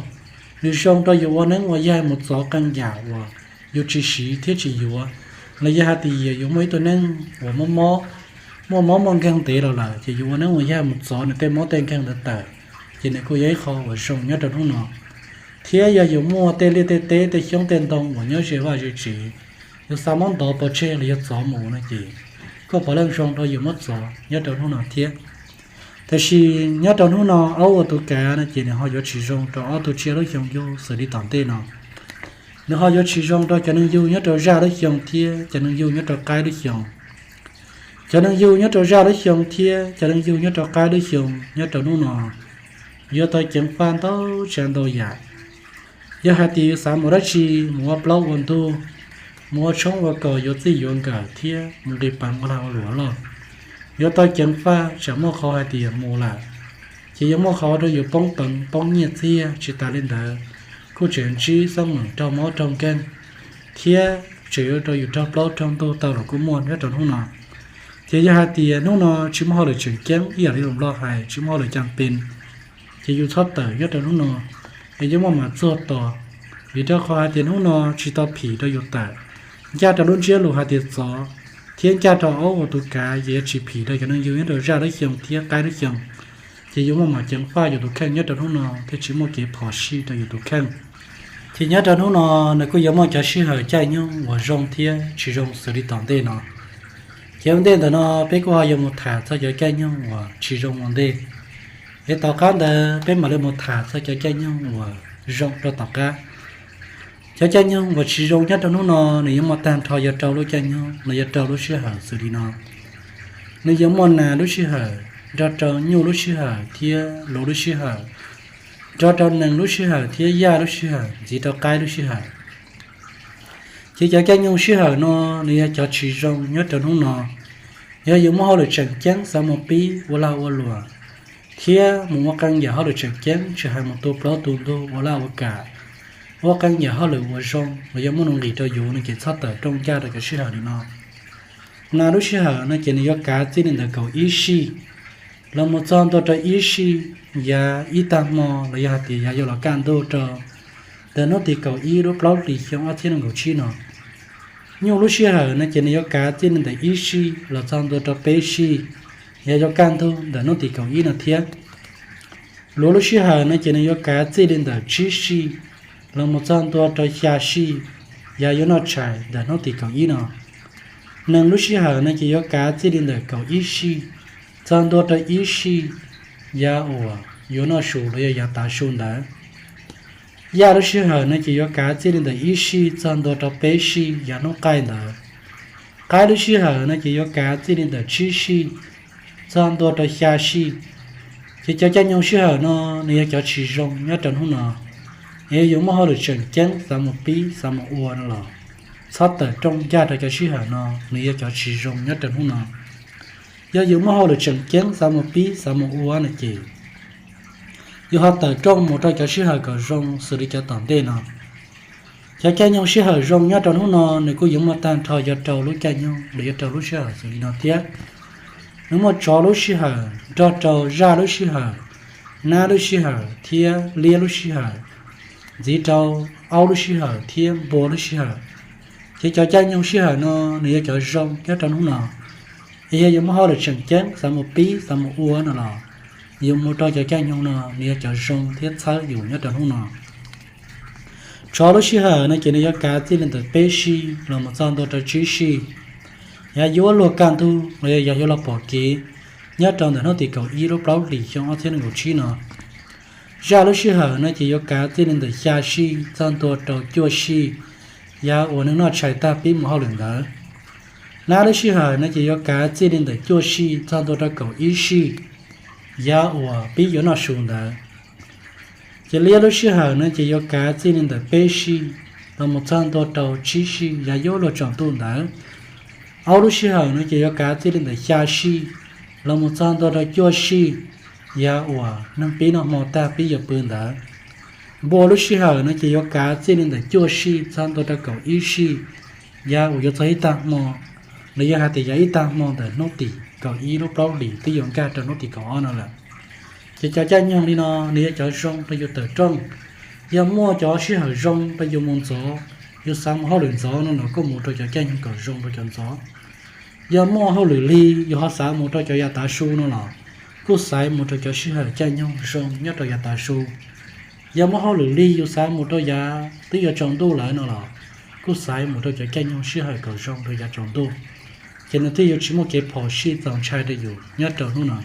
Nws zoo rau yus ua neeb ua yaig mus txov qee yam uas yus tsis siv thiab tsis yuav, los yog hais tias yus muaj ib tug neeg uas muaj mob muaj nkeeg ntev los lawm ces yus ua neeb ua yaig mus txov nws tej mob tej nkeeg ntawd tawm, ces nws kuj yog ib qho uas zoo nyob rau hnub no. Thiab yog yus muaj tej liaj tej teb tej xyoob tej ntoo uas nyob ze vaj ze tsev, yus xav muab ntov pov tseg los yog txov mus no ces kuj puav leej zoo rau yus muab txov nyob rau hnub no thiab. Tab sis nyob rau hnub no aub ua tus kav no ces nws ho yuav tsis zoo rau ob tug tsiaj lub xyoo yug xws li tom ntej no. Nws ho yuav tsis zoo rau cov neeg yug nyob rau zaj lub xyoo thiab cov neeg yug nyob rau qaib lub xyoo. Cov neeg yug nyob rau zaj lub xyoo thiab cov neeg yug nyob rau qaib lub xyoo nyob rau hnub no yuav tau ceev faj ntau tsav ntau yam. Yog hais tias yus xav mus dab tsi, mus ua plaub ua ntug, mus ua tshoob ua kos yuav txij yuav nkawm thiab mus nqis peev ua lag ua luam loj, yuav tau ceev faj tsam muaj qhov hais tias mus lawm, ces yuav muaj qhov rau yus poob peev poob nyiaj txiag. Tsis tas li ntawd, kuj tseem ntsib xab meem raug mob raug nkeeg, thiab tseem yuav rau yus raug plaub raug ntug tau los kuj muaj nyob rau hnub no. Ces yog hais tias hnub no tsis muaj hauj lwm tseem ceeb ib yam li lus Nplog hais tsis muaj hauj lwm cam pes, ces yus txhob tawm nyob rau hnub no, es yuav muaj mam txuag tos, vim rau qhov hais tias hnub no tsis tau phim rau yus tawm. Ncaj rau lub ntsiab lus hais tias txov, thiab ncaj rau aub ua tus kav ces yuav tsis phim rau cov neeg yug nyob rau zaj lub xyoo thiab qaib lub xyoo, ces yuav muaj mam ceev faj yus tus kheej nyob rau hnub no thiab tsis muaj kev phom sij rau yus tus kheej. Ces nyob rau hnub no nws kuj yuav muaj cov sij hawm caij nyoog uas zoo thiab tsis zoo xws li tom ntej no. Ces ua ntej ntawm no peb kuj ho yuav mus tham txog cov caij nyoog uas tsis zoo ua ntej. Es tom qab ntawd peb mam li mus tham txog cov caij nyoog uas zoo rau tom qab. Cov caij nyoog uas tsis zoo nyob rau hnub no nws yuav muaj tag nrho yog rau lub caij nyoog los yog rau lub sij hawm xws li no. Nws yuav muaj nas lub sij hawm, nrog rau nyuj lub sij hawm thiab luav lub sij hawm, nrog rau nees lub sij hawm thiab yaj lub sij hawm ntxiv rau qaib lub sij hawm. Ces cov caij nyoog sij hawm no nws yog cov tsis zoo nyob rau hnub no. Yog yus muaj hauj lwm tseem ceeb xav mus pib ua lag ua luam, thiab mus ua qee yam hauj lwm tseem ceeb tsis hais mus tu plaub tu ntug ua laj ua kam, ua qee yam hauj lwm uas zoo los yog muaj nuj nqis rau yus no ces txhob tawm rooj ncaj rau cov sij hawm li no. Nas lub sij hawm no ces nws yuav kav txij li ntawm kaum ib sij los mus txog ntua rau ib sij yav ib tag hmo los yog hais tias yav yuav los kaj ntug rau ntawm hnub tim kaum ib lub plaub hlis xyoo ob txhiab nees nkaum tsib no. Nyuj lub sij hawm no ces nws yuav kav txij li ntawm ib sij los txog ntua rau peb sij yav yuav kaj ntug ntawm hnub tim kaum ib no thiab. Luav lub sij hawm no ces nws yuav kav txij li ntawm tsib sij los mus txog ntua rau xya sij yav yuav noj tshais ntawm hnub tim kaum ib no. Nees lub sij hawm no ces yuav kav txij li ntawm kaum ib sij txog ntua rau ib sij yav uas yuav noj su los yog yav tav su ntawd. Yaj lub sij hawm no ces yuav kav txij li ntawm ib sij txog ntua rau peb sij yav hnub qaij ntawd. Qaib lub sij hawm no ces yuav kav txij li ntawm tsib sij txog ntua rau xya sij Ces cov caij nyoog sij hawm no nws yog cov tsis zoo nyob rau hnub no. Yog yus muaj hauj lwm tseem ceeb xav mus pib xav mus ua no los txhob tawm rooj ncaj rau cov sij hawm no, nws yog cov tsis zoo nyob rau hnub no. Yog yus muaj hauj lwm tseem ceeb xav mus pib xav mus ua no ces yus ho tawm rooj mus rau cov sij hawm kom zoo xws li cov tom ntej no. Cov caij nyoog sij hawm zoo nyob rau hnub no nws kuj yuav muaj tag nrho yog rau lub caij nyoog los yog rau lub sij hawm xws li no thiab. Nws muaj tsov lub sij hawm, nrog rau zaj lub sij hawm, nab lub sij hawm thiab liab lub sij hawm, ntxiv rau aub lub sij hawm thiab npua lub sij hawm. Ces cov caij nyoog sij hawm no nws yog cov zoo nyob rau hnub no. Es yog yus muaj hauj lwm tseem ceeb xav mus pib xav mus ua no los yus mus rau cov caij nyoog no nws yog cov zoo thiab txhawb yus nyob rau hnub no. Tsov lub sij hawm no ces nws yuav kav txij li ntawm peb sij los mus txog ntua rau tsib sij, yog yuav luag kaj ntug los yog yuav luag pom kev nyob rau ntawm hnub tim kaum ib lub plaub hlis xyoo ob txhiab nees nkaum tsib no. Zaj lub sij hawm no ces yuav kav txij li ntawm xya sij txog ntua rau cuaj sij, yav uas neeg noj tshais tag pib mus hauj lwm ntawd. Nab lub sij hawm no ces yuav kav txij li ntawm cuaj sij txog ntua rau kaum ib sij, yav uas pib yuav noj su ntawd. Ces liab lub sij hawm no ces yuav kav txij li ntawm peb sij los mus txog ntua rau tsib sij, yav yuav luag tsaus ntuj ntawd. Aub lub sij hawm no ces yuav kav txij li ntawm xya sij los mus txog ntua rau cuaj sij, yav uas neeg pib noj hmo tag pib yuav pw ntawd. Npua lub sij hawm no ces yuav kav txij li ntawm cuaj sij txog ntua rau kaum ib sij, yav uas yuav txog ib tag hmo, los yog hais tias yav ib tag hmo ntawm hnub tim kaum ib lub plaub hlis twb yuav nkag rau hnub tim kaum ob no lawm. Ces cov caij nyoog li no nws yog cov zoo rau yus tawm rooj. Yog muaj cov sij hawm zoo rau yus mus ntxov, yus xav mus hauj lwm ntxov no los kuj mus rau cov caij nyoog kom zoo rau cov ntxov. Yog muaj hauj lwm lig yus ho xav mus rau cov yav tav su no los kuj xaiv mus rau cov sij hawm caij nyoog zoo nyob rau yav tav su. Yog muaj hauj lwm lig yus xav mus rau yav twb yuav tsaus ntuj lawm no los kuj xaiv mus rau cov caij nyoog sij hawm kom zoo rau yav tsaus ntuj. Ces nws thiaj yuav tsis muaj kev phom sij txaus ntshai rau yus nyob rau hnub no.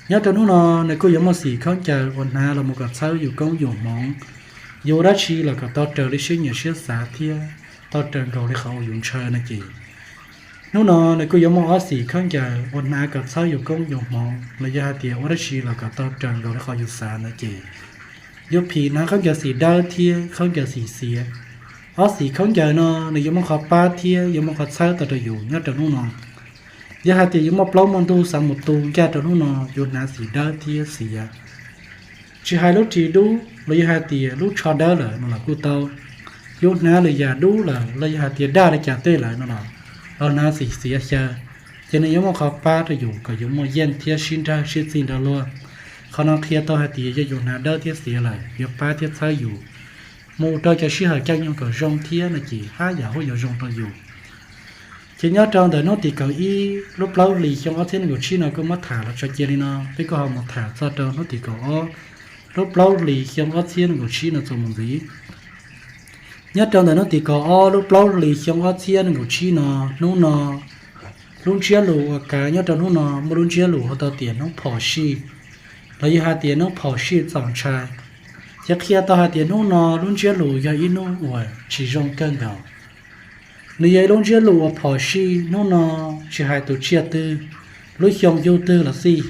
Nyob rau hnub no nws kuj yuav muaj xim khaub ncaws uas hnav los mus kom txhawb yus koob yus hmoov, yus ua dab tsi los kom tau raws li siab nyiam siab xav thiab tau raws nkaus li qhov uas yus ntshaw no ces hnub no nws kuj yuav muaj ob xim khaub ncaws uas hnav kom txhawb yus koob yus hmoov los yog hais tias ua dab tsi los kom tau raws nkaus li qhov yus xav no ces yuav phim hnav khaub ncaws xim dawb thiab khaub ncaws xim xiav. Ob xim khaub ncaws no nws yuav muaj qhov pab thiab yuav muaj qhov txhawb tau rau yus nyob rau hnub no. Yog hais tias yus muaj plaub muaj ntug xav mus tu ncaj rau hnub no, yus hnav xim dawb thiab xiav. Tsis hais lub ris dub los yog hais tias lub tsho dawb lawm no los kuj tau. Yus hnav lwm yam dub lawm los yog hais tias daj li cas tej lawm no los, los hnav xim xiav xyaw, ces nws yuav muaj qhov pab rau yus kom yus muaj yeej thiab sib nrawg sib txig nrog luag. Qhov no qhia tau hais tias yog yus hnav dawb thiab xiav lawm yuav pab thiab txhawb yus mus rau cov sij hawm caij nyoog kom zoo thiab no ces haj yam yuav zoo rau yus. Ces nyob rau ntawm hnub tim kaum ib lub plaub hlis xyoo ob txhiab nees nkaum tsib no kuj muab tham los tso cia li no, peb kuj ho mus tham txog rau hnub tim kaum ob lub plaub hlis xyoo ob txhiab nees nkaum tsib no txuas mus ntxiv. Nyob rau ntawm hnub tim kaum ob lub plaub hlis xyoo ob txhiab nees nkaum tsib no, hnub no lub ntsiab lus uas kav nyob rau hnub no muaj lub ntsiab lus hu tau tias hnub phom sij, los yog hais tias hnub phom sij txaus ntshai. Ces qhia tau hais tias hnub no lub ntsiab lus yog ib hnub uas tsis zoo kawg nkaus. Nws yog ib lub ntsiab lus uas phom sij, hnub no tsis hais tus tsiaj twg, lub xyoo yug twg los xij,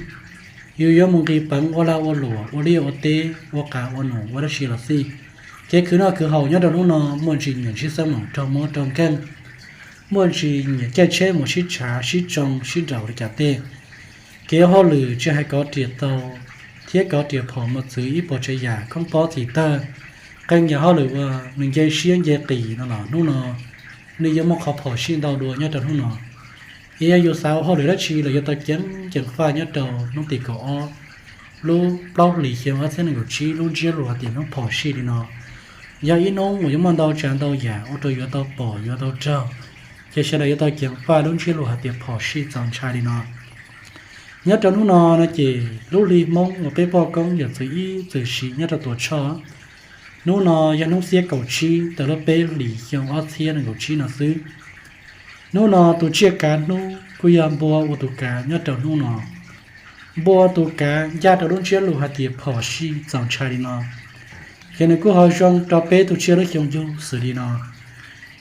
yus yuav mus nqis peev ua lag ua luam, ua liaj ua teb, ua qas ua num, ua dab tsi los xij, kev khwv noj khwv haus nyob rau hnub no muaj ntsis nyiam sib xab moom raug mob raug nkeeg, muaj ntsis nyiam caij tsheb mus sib tshav sib tsoo sib nraus li cas tej. Kev hauj lwm tsis hais kov riam tau thiab kov riam phom mos txwv ib puas tsav yam khoob pob txim tawg, qee yam hauj lwm uas nws nce siab nce qis no los hnub no nws yuav muaj qhov phom sij ntau dua nyob rau hnub no. Es yog yus xav ua hauj lwm dab tsi los yuav tau ceev ceev faj nyob rau hnub tim kaum ob lub plaub hlis xyoo ob txhiab nees nkaum tsib lub ntsiab lus hais tias hnub phom sij li no. Yog ib hnub uas yuav muaj ntau tsav ntau yam ua rau yuav tau pom yuav tau raug, ces sawv daws yuav tau ceev faj lub ntsiab lus hais tias phom sij txaus ntshai li no. Nyob rau hnub no no ces lub hli Hmoob uas peb poj koob yawm txwv ib txwm siv nyob rau Tuam Tshoj, hnub no yog hnub xiab kaum tsib tawm lub peb hlis xyoo ob txhiab nees nkaum tsib no xwb. Hnub no tus tsiaj kav hnub kuj yog npua ua tus kav nyob rau hnub no. Npua ua tus kav ncaj rau lub ntsiab lus hais tias phom sij txaus ntshai li no, ces nws kuj ho zoo rau peb tus tsiaj lub xyoo yug xws li no.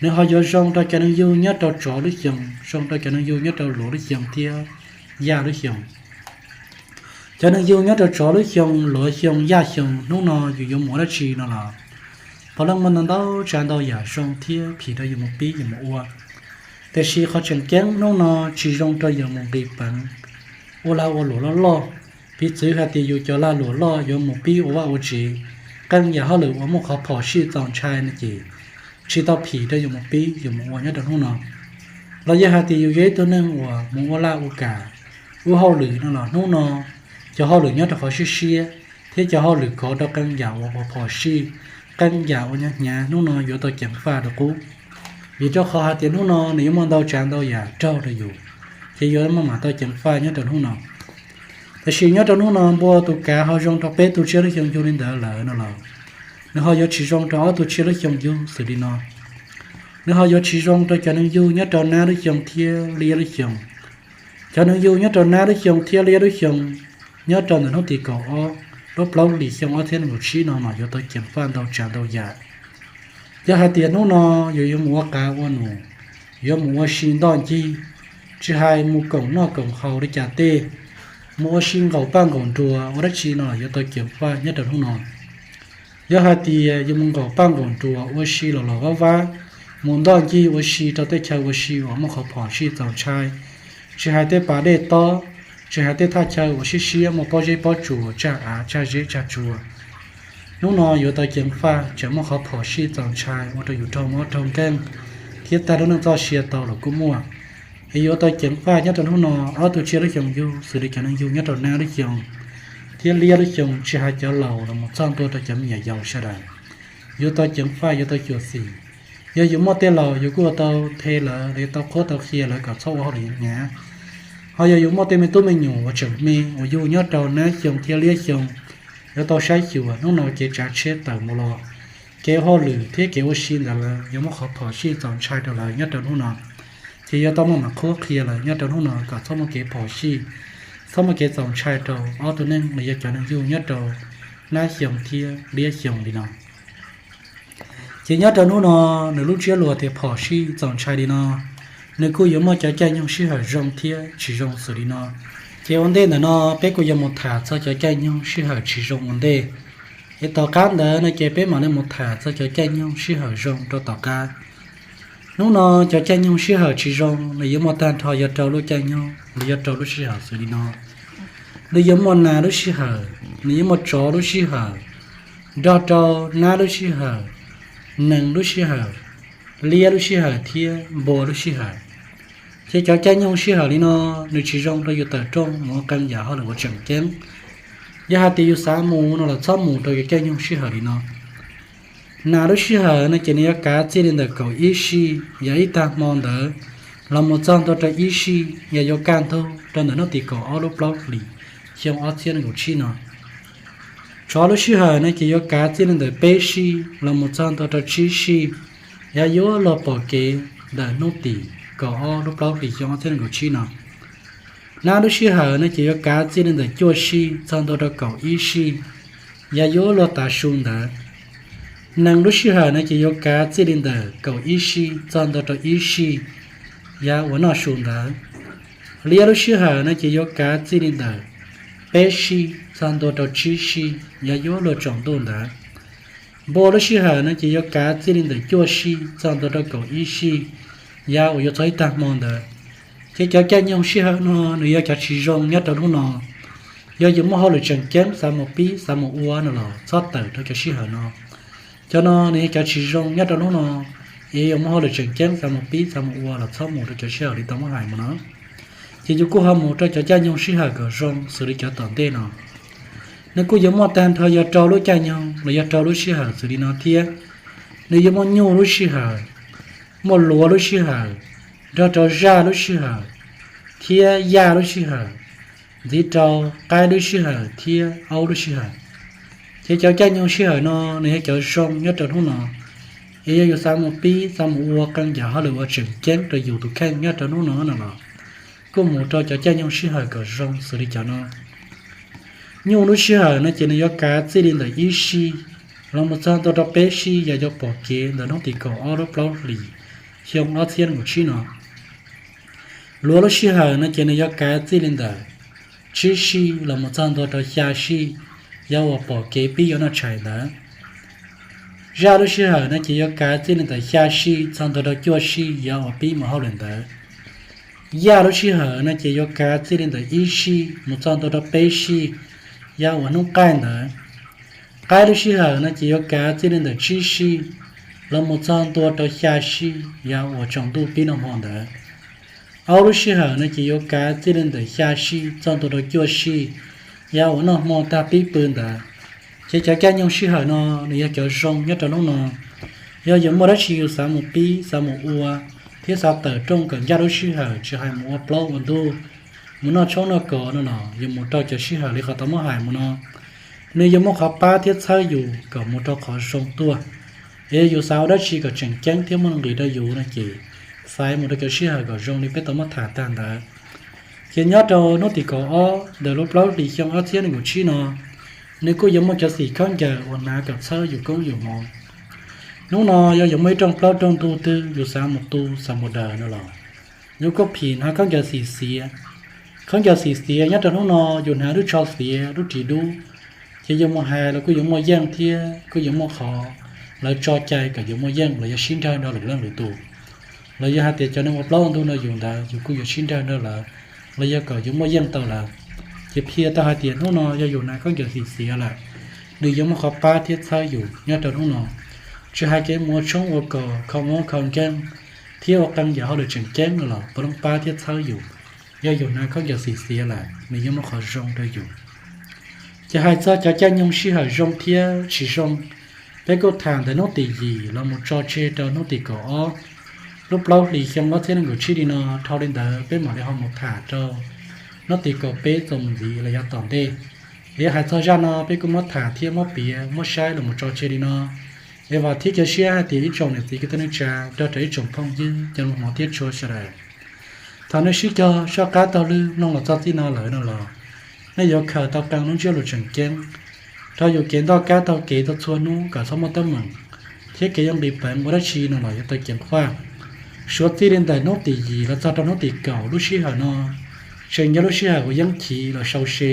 Nws ho yuav zoo rau cov neeg yug nyob rau tsov lub xyoo, zoo rau cov neeg yug nyob rau luav lub xyoo thiab yaj lub xyoo. Cov neeg yug nyob rau tsov lub xyoo, luav xyoo, yaj xyoo, hnub no yus yuav mus ua dab tsi no los puav leej muaj ntau ntau tsav ntau yam zoo thiab phim rau yus mus pib yus mus ua. Tiam sis qhov tseem ceeb hnub no tsis zoo rau yus mus nqis peev ua lag ua luam loj loj. Piv txwv hais tias yus cov lag luam loj yuav mus pib ua vaj ua tsev, qee yam hauj lwm uas muaj qhov phom sij txaus ntshai no ces tsis tau phim rau yus mus pib yus mus ua nyob rau hnub no. Los yog hais tias yus yog ib tug neeg uas mus ua laj ua kam, ua hauj lwm no los hnub no cov hauj lwm nyob rau qhov siab siab thiab cov hauj lwm kov rau qee yam uas phom sij, qee yam uas hnyav hnyav hnub no yuav tau ceev faj rau qub. Vim rau qhov hais tias hnub no nws yuav muaj ntau tsav ntau yam raug rau yus, ces yuav maj mam tau ceev faj nyob rau hnub no. Tiam sis nyob rau hnub no npua tus kav ho zoo rau peb tug tsiaj lub xyoo yug li ntawd lawm no los nws ho yuav tsis zoo rau ob tug tsiaj lub xyoo yug xws li no. Nws ho yuav tsis zoo rau cov neeg yug nyob rau nab lub xyoo thiab liab lub xyoo. Cov neeg yug nyob rau nab lub xyoo thiab liab lub xyoo nyob rau ntawm hnub tim kaum ob lub plaub hlis xyoo ob txhiab nees nkaum tsib no mas yuav tau ceev faj ntau tsav ntau yam. Yog hais tias hnub no yus yuav mus ua qav ua num, yuav mus ua si ntoj ncig, tsis hais mus koom noj koom haus li cas tej, mus ua si nqaum paj nqaum nruas ua dab tsi no yuav tau ceev faj nyob rau hnub no. Yog hais tias yus mus nqaum paj nqaum nruas ua si los los vab vab, mus ntoj ncig ua si rau tej chaw ua si uas muaj qhov phom sij txaus ntshai, tsis hais tej pas dej tob, tsis hais tej thaj chaw uas siab siab muaj pob zeb pob tsuas, tsag av tsag zeb tsag tsua, hnub no yuav tau ceev faj tseem muaj qhov phom sij txaus ntshai ua rau yus raug mob raug nkeeg thiab tag lub neej txoj sia tau los kuj muaj. Es yuav tau ceev faj nyob rau hnub no ob tug tsiaj lub xyoo yug xws li cov neeg yug nyob rau nab lub xyoo thiab liab lub xyoo, tsis hais cov laus los mus txog ntua rau cov me nyuam yaus sawv daws, yuav tau ceev faj yuav tau xyuam xim. Yog yus muaj tej laus yus kuj yuav tau nthe lawv los yuav tau qhuab tau qhia lawv kom txhob ua hauj lwm hnyav. Ho yog yus muaj tej me tub me nyuam uas tseem me uas yug nyob rau nab xyoo thiab liab xyoo, yuav tau saib xyuas hnub no kev tsav tsheb tawm mus los, kev ua hauj lwm thiab kev ua si ntawd lawv yuav muaj qhov phom sij txaus ntshai rau lawv nyob rau hnub no. Ces yuav tau maj mam qhuab qhia lawv nyob rau hnub no kom txhob muaj kev phom sij, txhob muaj kev txaus ntshai rau ob tug neeg los yog cov neeg yug nyob rau nab xyoo thiab liab xyoo li no. Ces nyob rau hnub no nws lub ntsiab lus tias phom sij txaus ntshai li no, nws kuj yuav muaj cov caij nyoog sij hawm zoo thiab tsis zoo xws li no. Ces ua ntej ntawm no peb kuj yuav mus tham txog cov caij nyoog sij hawm tsis zoo ua ntej. Es tom qab ntawd no ces peb mam li mus tham txog cov caij nyoog sij hawm zoo rau tom qab. Hnub no cov caij nyoog sij hawm tsis zoo nws yuav muaj tag nrho yog rau lub caij nyoog los yog rau lub sij hawm xws li no. Nws yuav muaj nas lub sij hawm, nws yuav muaj tsov lub sij hawm, nrog rau nab lub sij hawm, nees lub sij hawm, liab lub sij hawm thiab npua lub sij hawm. Ces cov caij nyoog sij hawm li no nws tsis zoo rau yus tawm rooj mus ua qee yam hauj lwm uas tseem ceeb. Yog hais tias yus xav mus no los txhob mus rau cov caij nyoog sij hawm li no. Nas lub sij hawm no ces nws yuav kav txij li ntawm kaum ib sij, yog ib tag hmo ntawd los mus txog ntua rau ib sij, yog yuav kaj ntug rau ntawm hnub tim kaum ob lub plaub hlis xyoo ob txhiab nees nkaum tsib no. Tsov lub sij hawm no ces yuav kav txij li ntawm peb sij los mus txog ntua rau tsib sij, yog yuav luag pom kev ntawm hnub tim kaum ob lub plaub hlis xyoo ob txhiab nees nkaum tsib no. Nab lub sij hawm no ces yuav kav txij li ntawm cuaj sij txog ntua rau kaum ib sij, yog yuav luag tav su ntawd. Nees lub sij hawm no ces yuav kav txij li ntawm kaum ib sij txog ntua rau ib sij, yog uas noj su ntawd. Liab lub sij hawm no ces yuav kav txij li ntawm peb sij txog ntua rau tsib sij, yog yuav luag tsaus ntuj ntawd. Npua lub sij hawm no ces yuav kav txij li ntawm cuaj sij txog ntua rau kaum ib sij, yog uas yuav txog ib tag hmo ntawd. Ces cov caij nyoog sij hawm no nws yog cov tsis zoo nyob rau hnub no. Yog yus muaj hauj lwm tseem ceeb xav mus pib xav mus ua no los txhob tawm rau cov sij hawm no. Cov no nws yog cov tsis zoo nyob rau hnub no. Es yog muaj hauj lwm tseem ceeb xav mus pib xav mus ua los txhob mus rau cov sij hawm li tau muab hais mus no. Ces yus kuj ho mus rau cov caij nyoog sij hawm kom zoo xws li cov tom ntej no. Nws kuj yuav muaj tag nrho yog rau lub caij nyoog los yog rau lub sij hawm xws li no thiab. Nws yuav muaj nyuj lub sij hawm, muaj luav lub sij hawm, nrog rau zaj lub sij hawm, thiab yaj lub sij hawm, ntxiv rau qaib lub sij hawm thiab aub lub sij hawm. Ces cov caij nyoog sij hawm no nws yog cov zoo nyob rau hnub no. Es yog yus xav mus pib xav mus ua qee yam hauj lwm uas tseem ceeb rau yus tus kheej nyob rau hnub no no los, kuj mus rau cov caij nyoog sij hawm kom zoo xws li cov no. Nyuj lub sij hawm no ces nws yuav kav txij li ntawm ib sij los mus txog ntua rau peb sij, yog yuav pom kev ntawm hnub tim kaum ob lub plaub hlis xyoo ob txhiab nees nkaum tsib no. Luav lub sij hawm no ces nws yuav kav txij li ntawm tsib sij los mus txog ntua rau xya sij, yog uas pom kev pib yuav noj tshais ntawd. Zaj lub sij hawm no ces yuav kav txij li ntawm xya sij txog ntua rau cuaj sij, yog uas pib mus hauj lwm ntawd. Yaj lub sij hawm no ces yuav kav txij li ntawm ib sij mus txog ntua rau peb sij, yog uas hnub qaij ntawd. Qaib lub sij hawm no ces yuav kav txij li ntawm tsib sij los mus txog ntua rau xya sij, yog uas tsaus ntuj pib noj hmo ntawd. Aub lub sij hawm no ces yuav kav txij li ntawm xya sij txog ntua rau cuaj sij, yog uas noj hmo tag pib pw ntawd. Ces cov caij nyoog sij hawm no nws yog cov zoo nyob rau hnub no. Yog yuav muaj dab tsi yus xav mus pib xav mus ua thiab xav tawm rooj kom ncaj lub sij hawm, tsis hais mus ua plaub ua ntug, mus noj tshoob noj kos no los yuav mus rau cov sij hawm li qhov tau muab hais mus no, nws yuav muaj qhov pab thiab txhawb yus kom mus rau qhov zoo tuaj. Es yus xav ua dab tsi kom tseem ceeb thiab muaj nqis rau yus no ces xaiv mus rau cov sij hawm kom zoo li peb tau muab tham tag ntawd. Ces nyob rau hnub tim kaum ob ntawm lub plaub hlis xyoo ob txhiab nees nkaum tsib no, nws kuj yuav muaj cov xim khaub ncaws uas hnav kom txhawb yus koob yus hmoov. Hnub no yog yuav muaj ib rooj plaub rooj ntug twg yus xav mus tu xav mus daws no los, yus kuj phim hnav khaub ncaws xim xiav. Khaub ncaws xim xiav nyob rau hnub no yus hnav lub tsho xiav lub ris dub, ces yus mus hais los kuj yuav muaj yeej thiab kuj yuav muaj qhov lawv tso cai kom yus muaj yeej los yog sib nrawg nrog lwm leej lwm tus. Los yog hais tias cov neeg ua plaub ua ntug nrog yus ntawd yus kuj yuav sib nrawg nrog lawv, los yog kom yus muaj yeej tau lawv. Ces qhia tau hais tias hnub no yog yus hnav khaub ncaws xim xiav lawm, nws yuav muaj qhov pab thiab txhawb yus nyob rau hnub no. Tsis hais kev mus ua tshoob ua kos, kho mob kho nkeeg, thiab ua qee yam hauj lwm tseem ceeb no los puav leej pab thiab txhawb yus. Yog yus hnav khaub ncaws xim xiav lawm nws yuav muaj qhov zoo rau yus. Ces hais txog cov caij nyoog sij hawm zoo thiab tsis zoo, peb kuj tham ntawm hnub tim yim los mus tso tseg rau hnub tim kaum ob lub plaub hlis xyoo ob txhiab nees nkaum tsib li no. Dhau li ntawd peb mam li ho mus tham rau hnub tim kaum peb txuas mus ntxiv los yog tom ntej. Es hais txog zaj no peb kuj muab tham thiab muab piav muab saib los mus tso tseg li no. Es vam thiab cia siab hais tias ib tsoom niam txiv kwv tij neej tsa nrog rau ib tsoom phooj ywg cov hmov thiab tshua sawv daws, thaum nej sib cog soj qab taug lw mloog los txog txij no lawm no los, nej yuav khaws tau qee lub ntsiab lus tseem ceeb rau yus kev noj qab taug kev tau txhua hnub kom txhob muaj teeb meem, thiab kev yuav nqis peev ua dab tsi no los yuav tau ceev faj. Suav txij li ntawm hnub tim yim los txog rau hnub tim kaum lub sij hawm no tseem yog lub sij hawm uas yeeb chiv los sau se.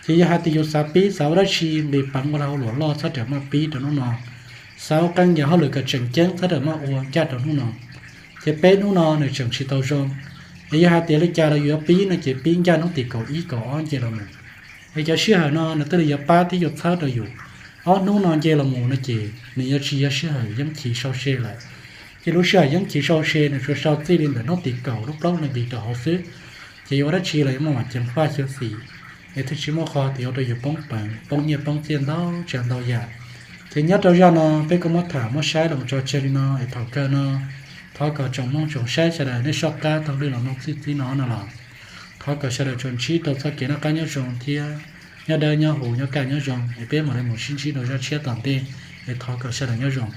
Ces yog hais tias yus xav pib xav ua dab tsi nqis peev ua lag ua luam loj txhob rawm maj pib rau hnub no. Xav ua qee yam hauj lwm kom tseem ceeb txhob rawm maj ua ncaj rau hnub no. Ces peb hnub no nws tseem tsis tau zoo. Es yog hais tias li cas los yus yuav pib no ces pib ncaj hnub tim kaum ib kaum ob nce los mus. Es cov sij hawm no nws thiaj li yuav pab thiab yuav txhawb rau yus. Ob hnub no nce los mus no ces nws yuav tsis yog sij hawm yeeb chiv sau se lawm. Ces lub sij hawm yeeb chiv sau se nws tsuas sau txij li ntawm hnub tim kaum lub plaub hli nqis rau hauv xwb. Ces yuav ua dab tsi los yuav muaj ceev faj xyuam xim, es thiaj tsis muaj qhov tias yuav ua rau yus poob peev poob nyiaj poob txiaj ntau tsav ntau yam. Ces nyob rau zaj no peb kuj muab tham muab saib los tso tseg li no es thaum kawg no thov kom tsoom mloog tsoom saib sawv daws nej soj qab taug lw los mloog txij txij no no los thov kom sawv daws tsuas ntsib rau txoj kev noj qab nyob zoo thiab nyob dawb nyob huv nyob kaj nyob zoo, es peb mam li mus sib ntsib rau zaj tshiab tom ntej. Es thov kom sawv daws nyob zoo.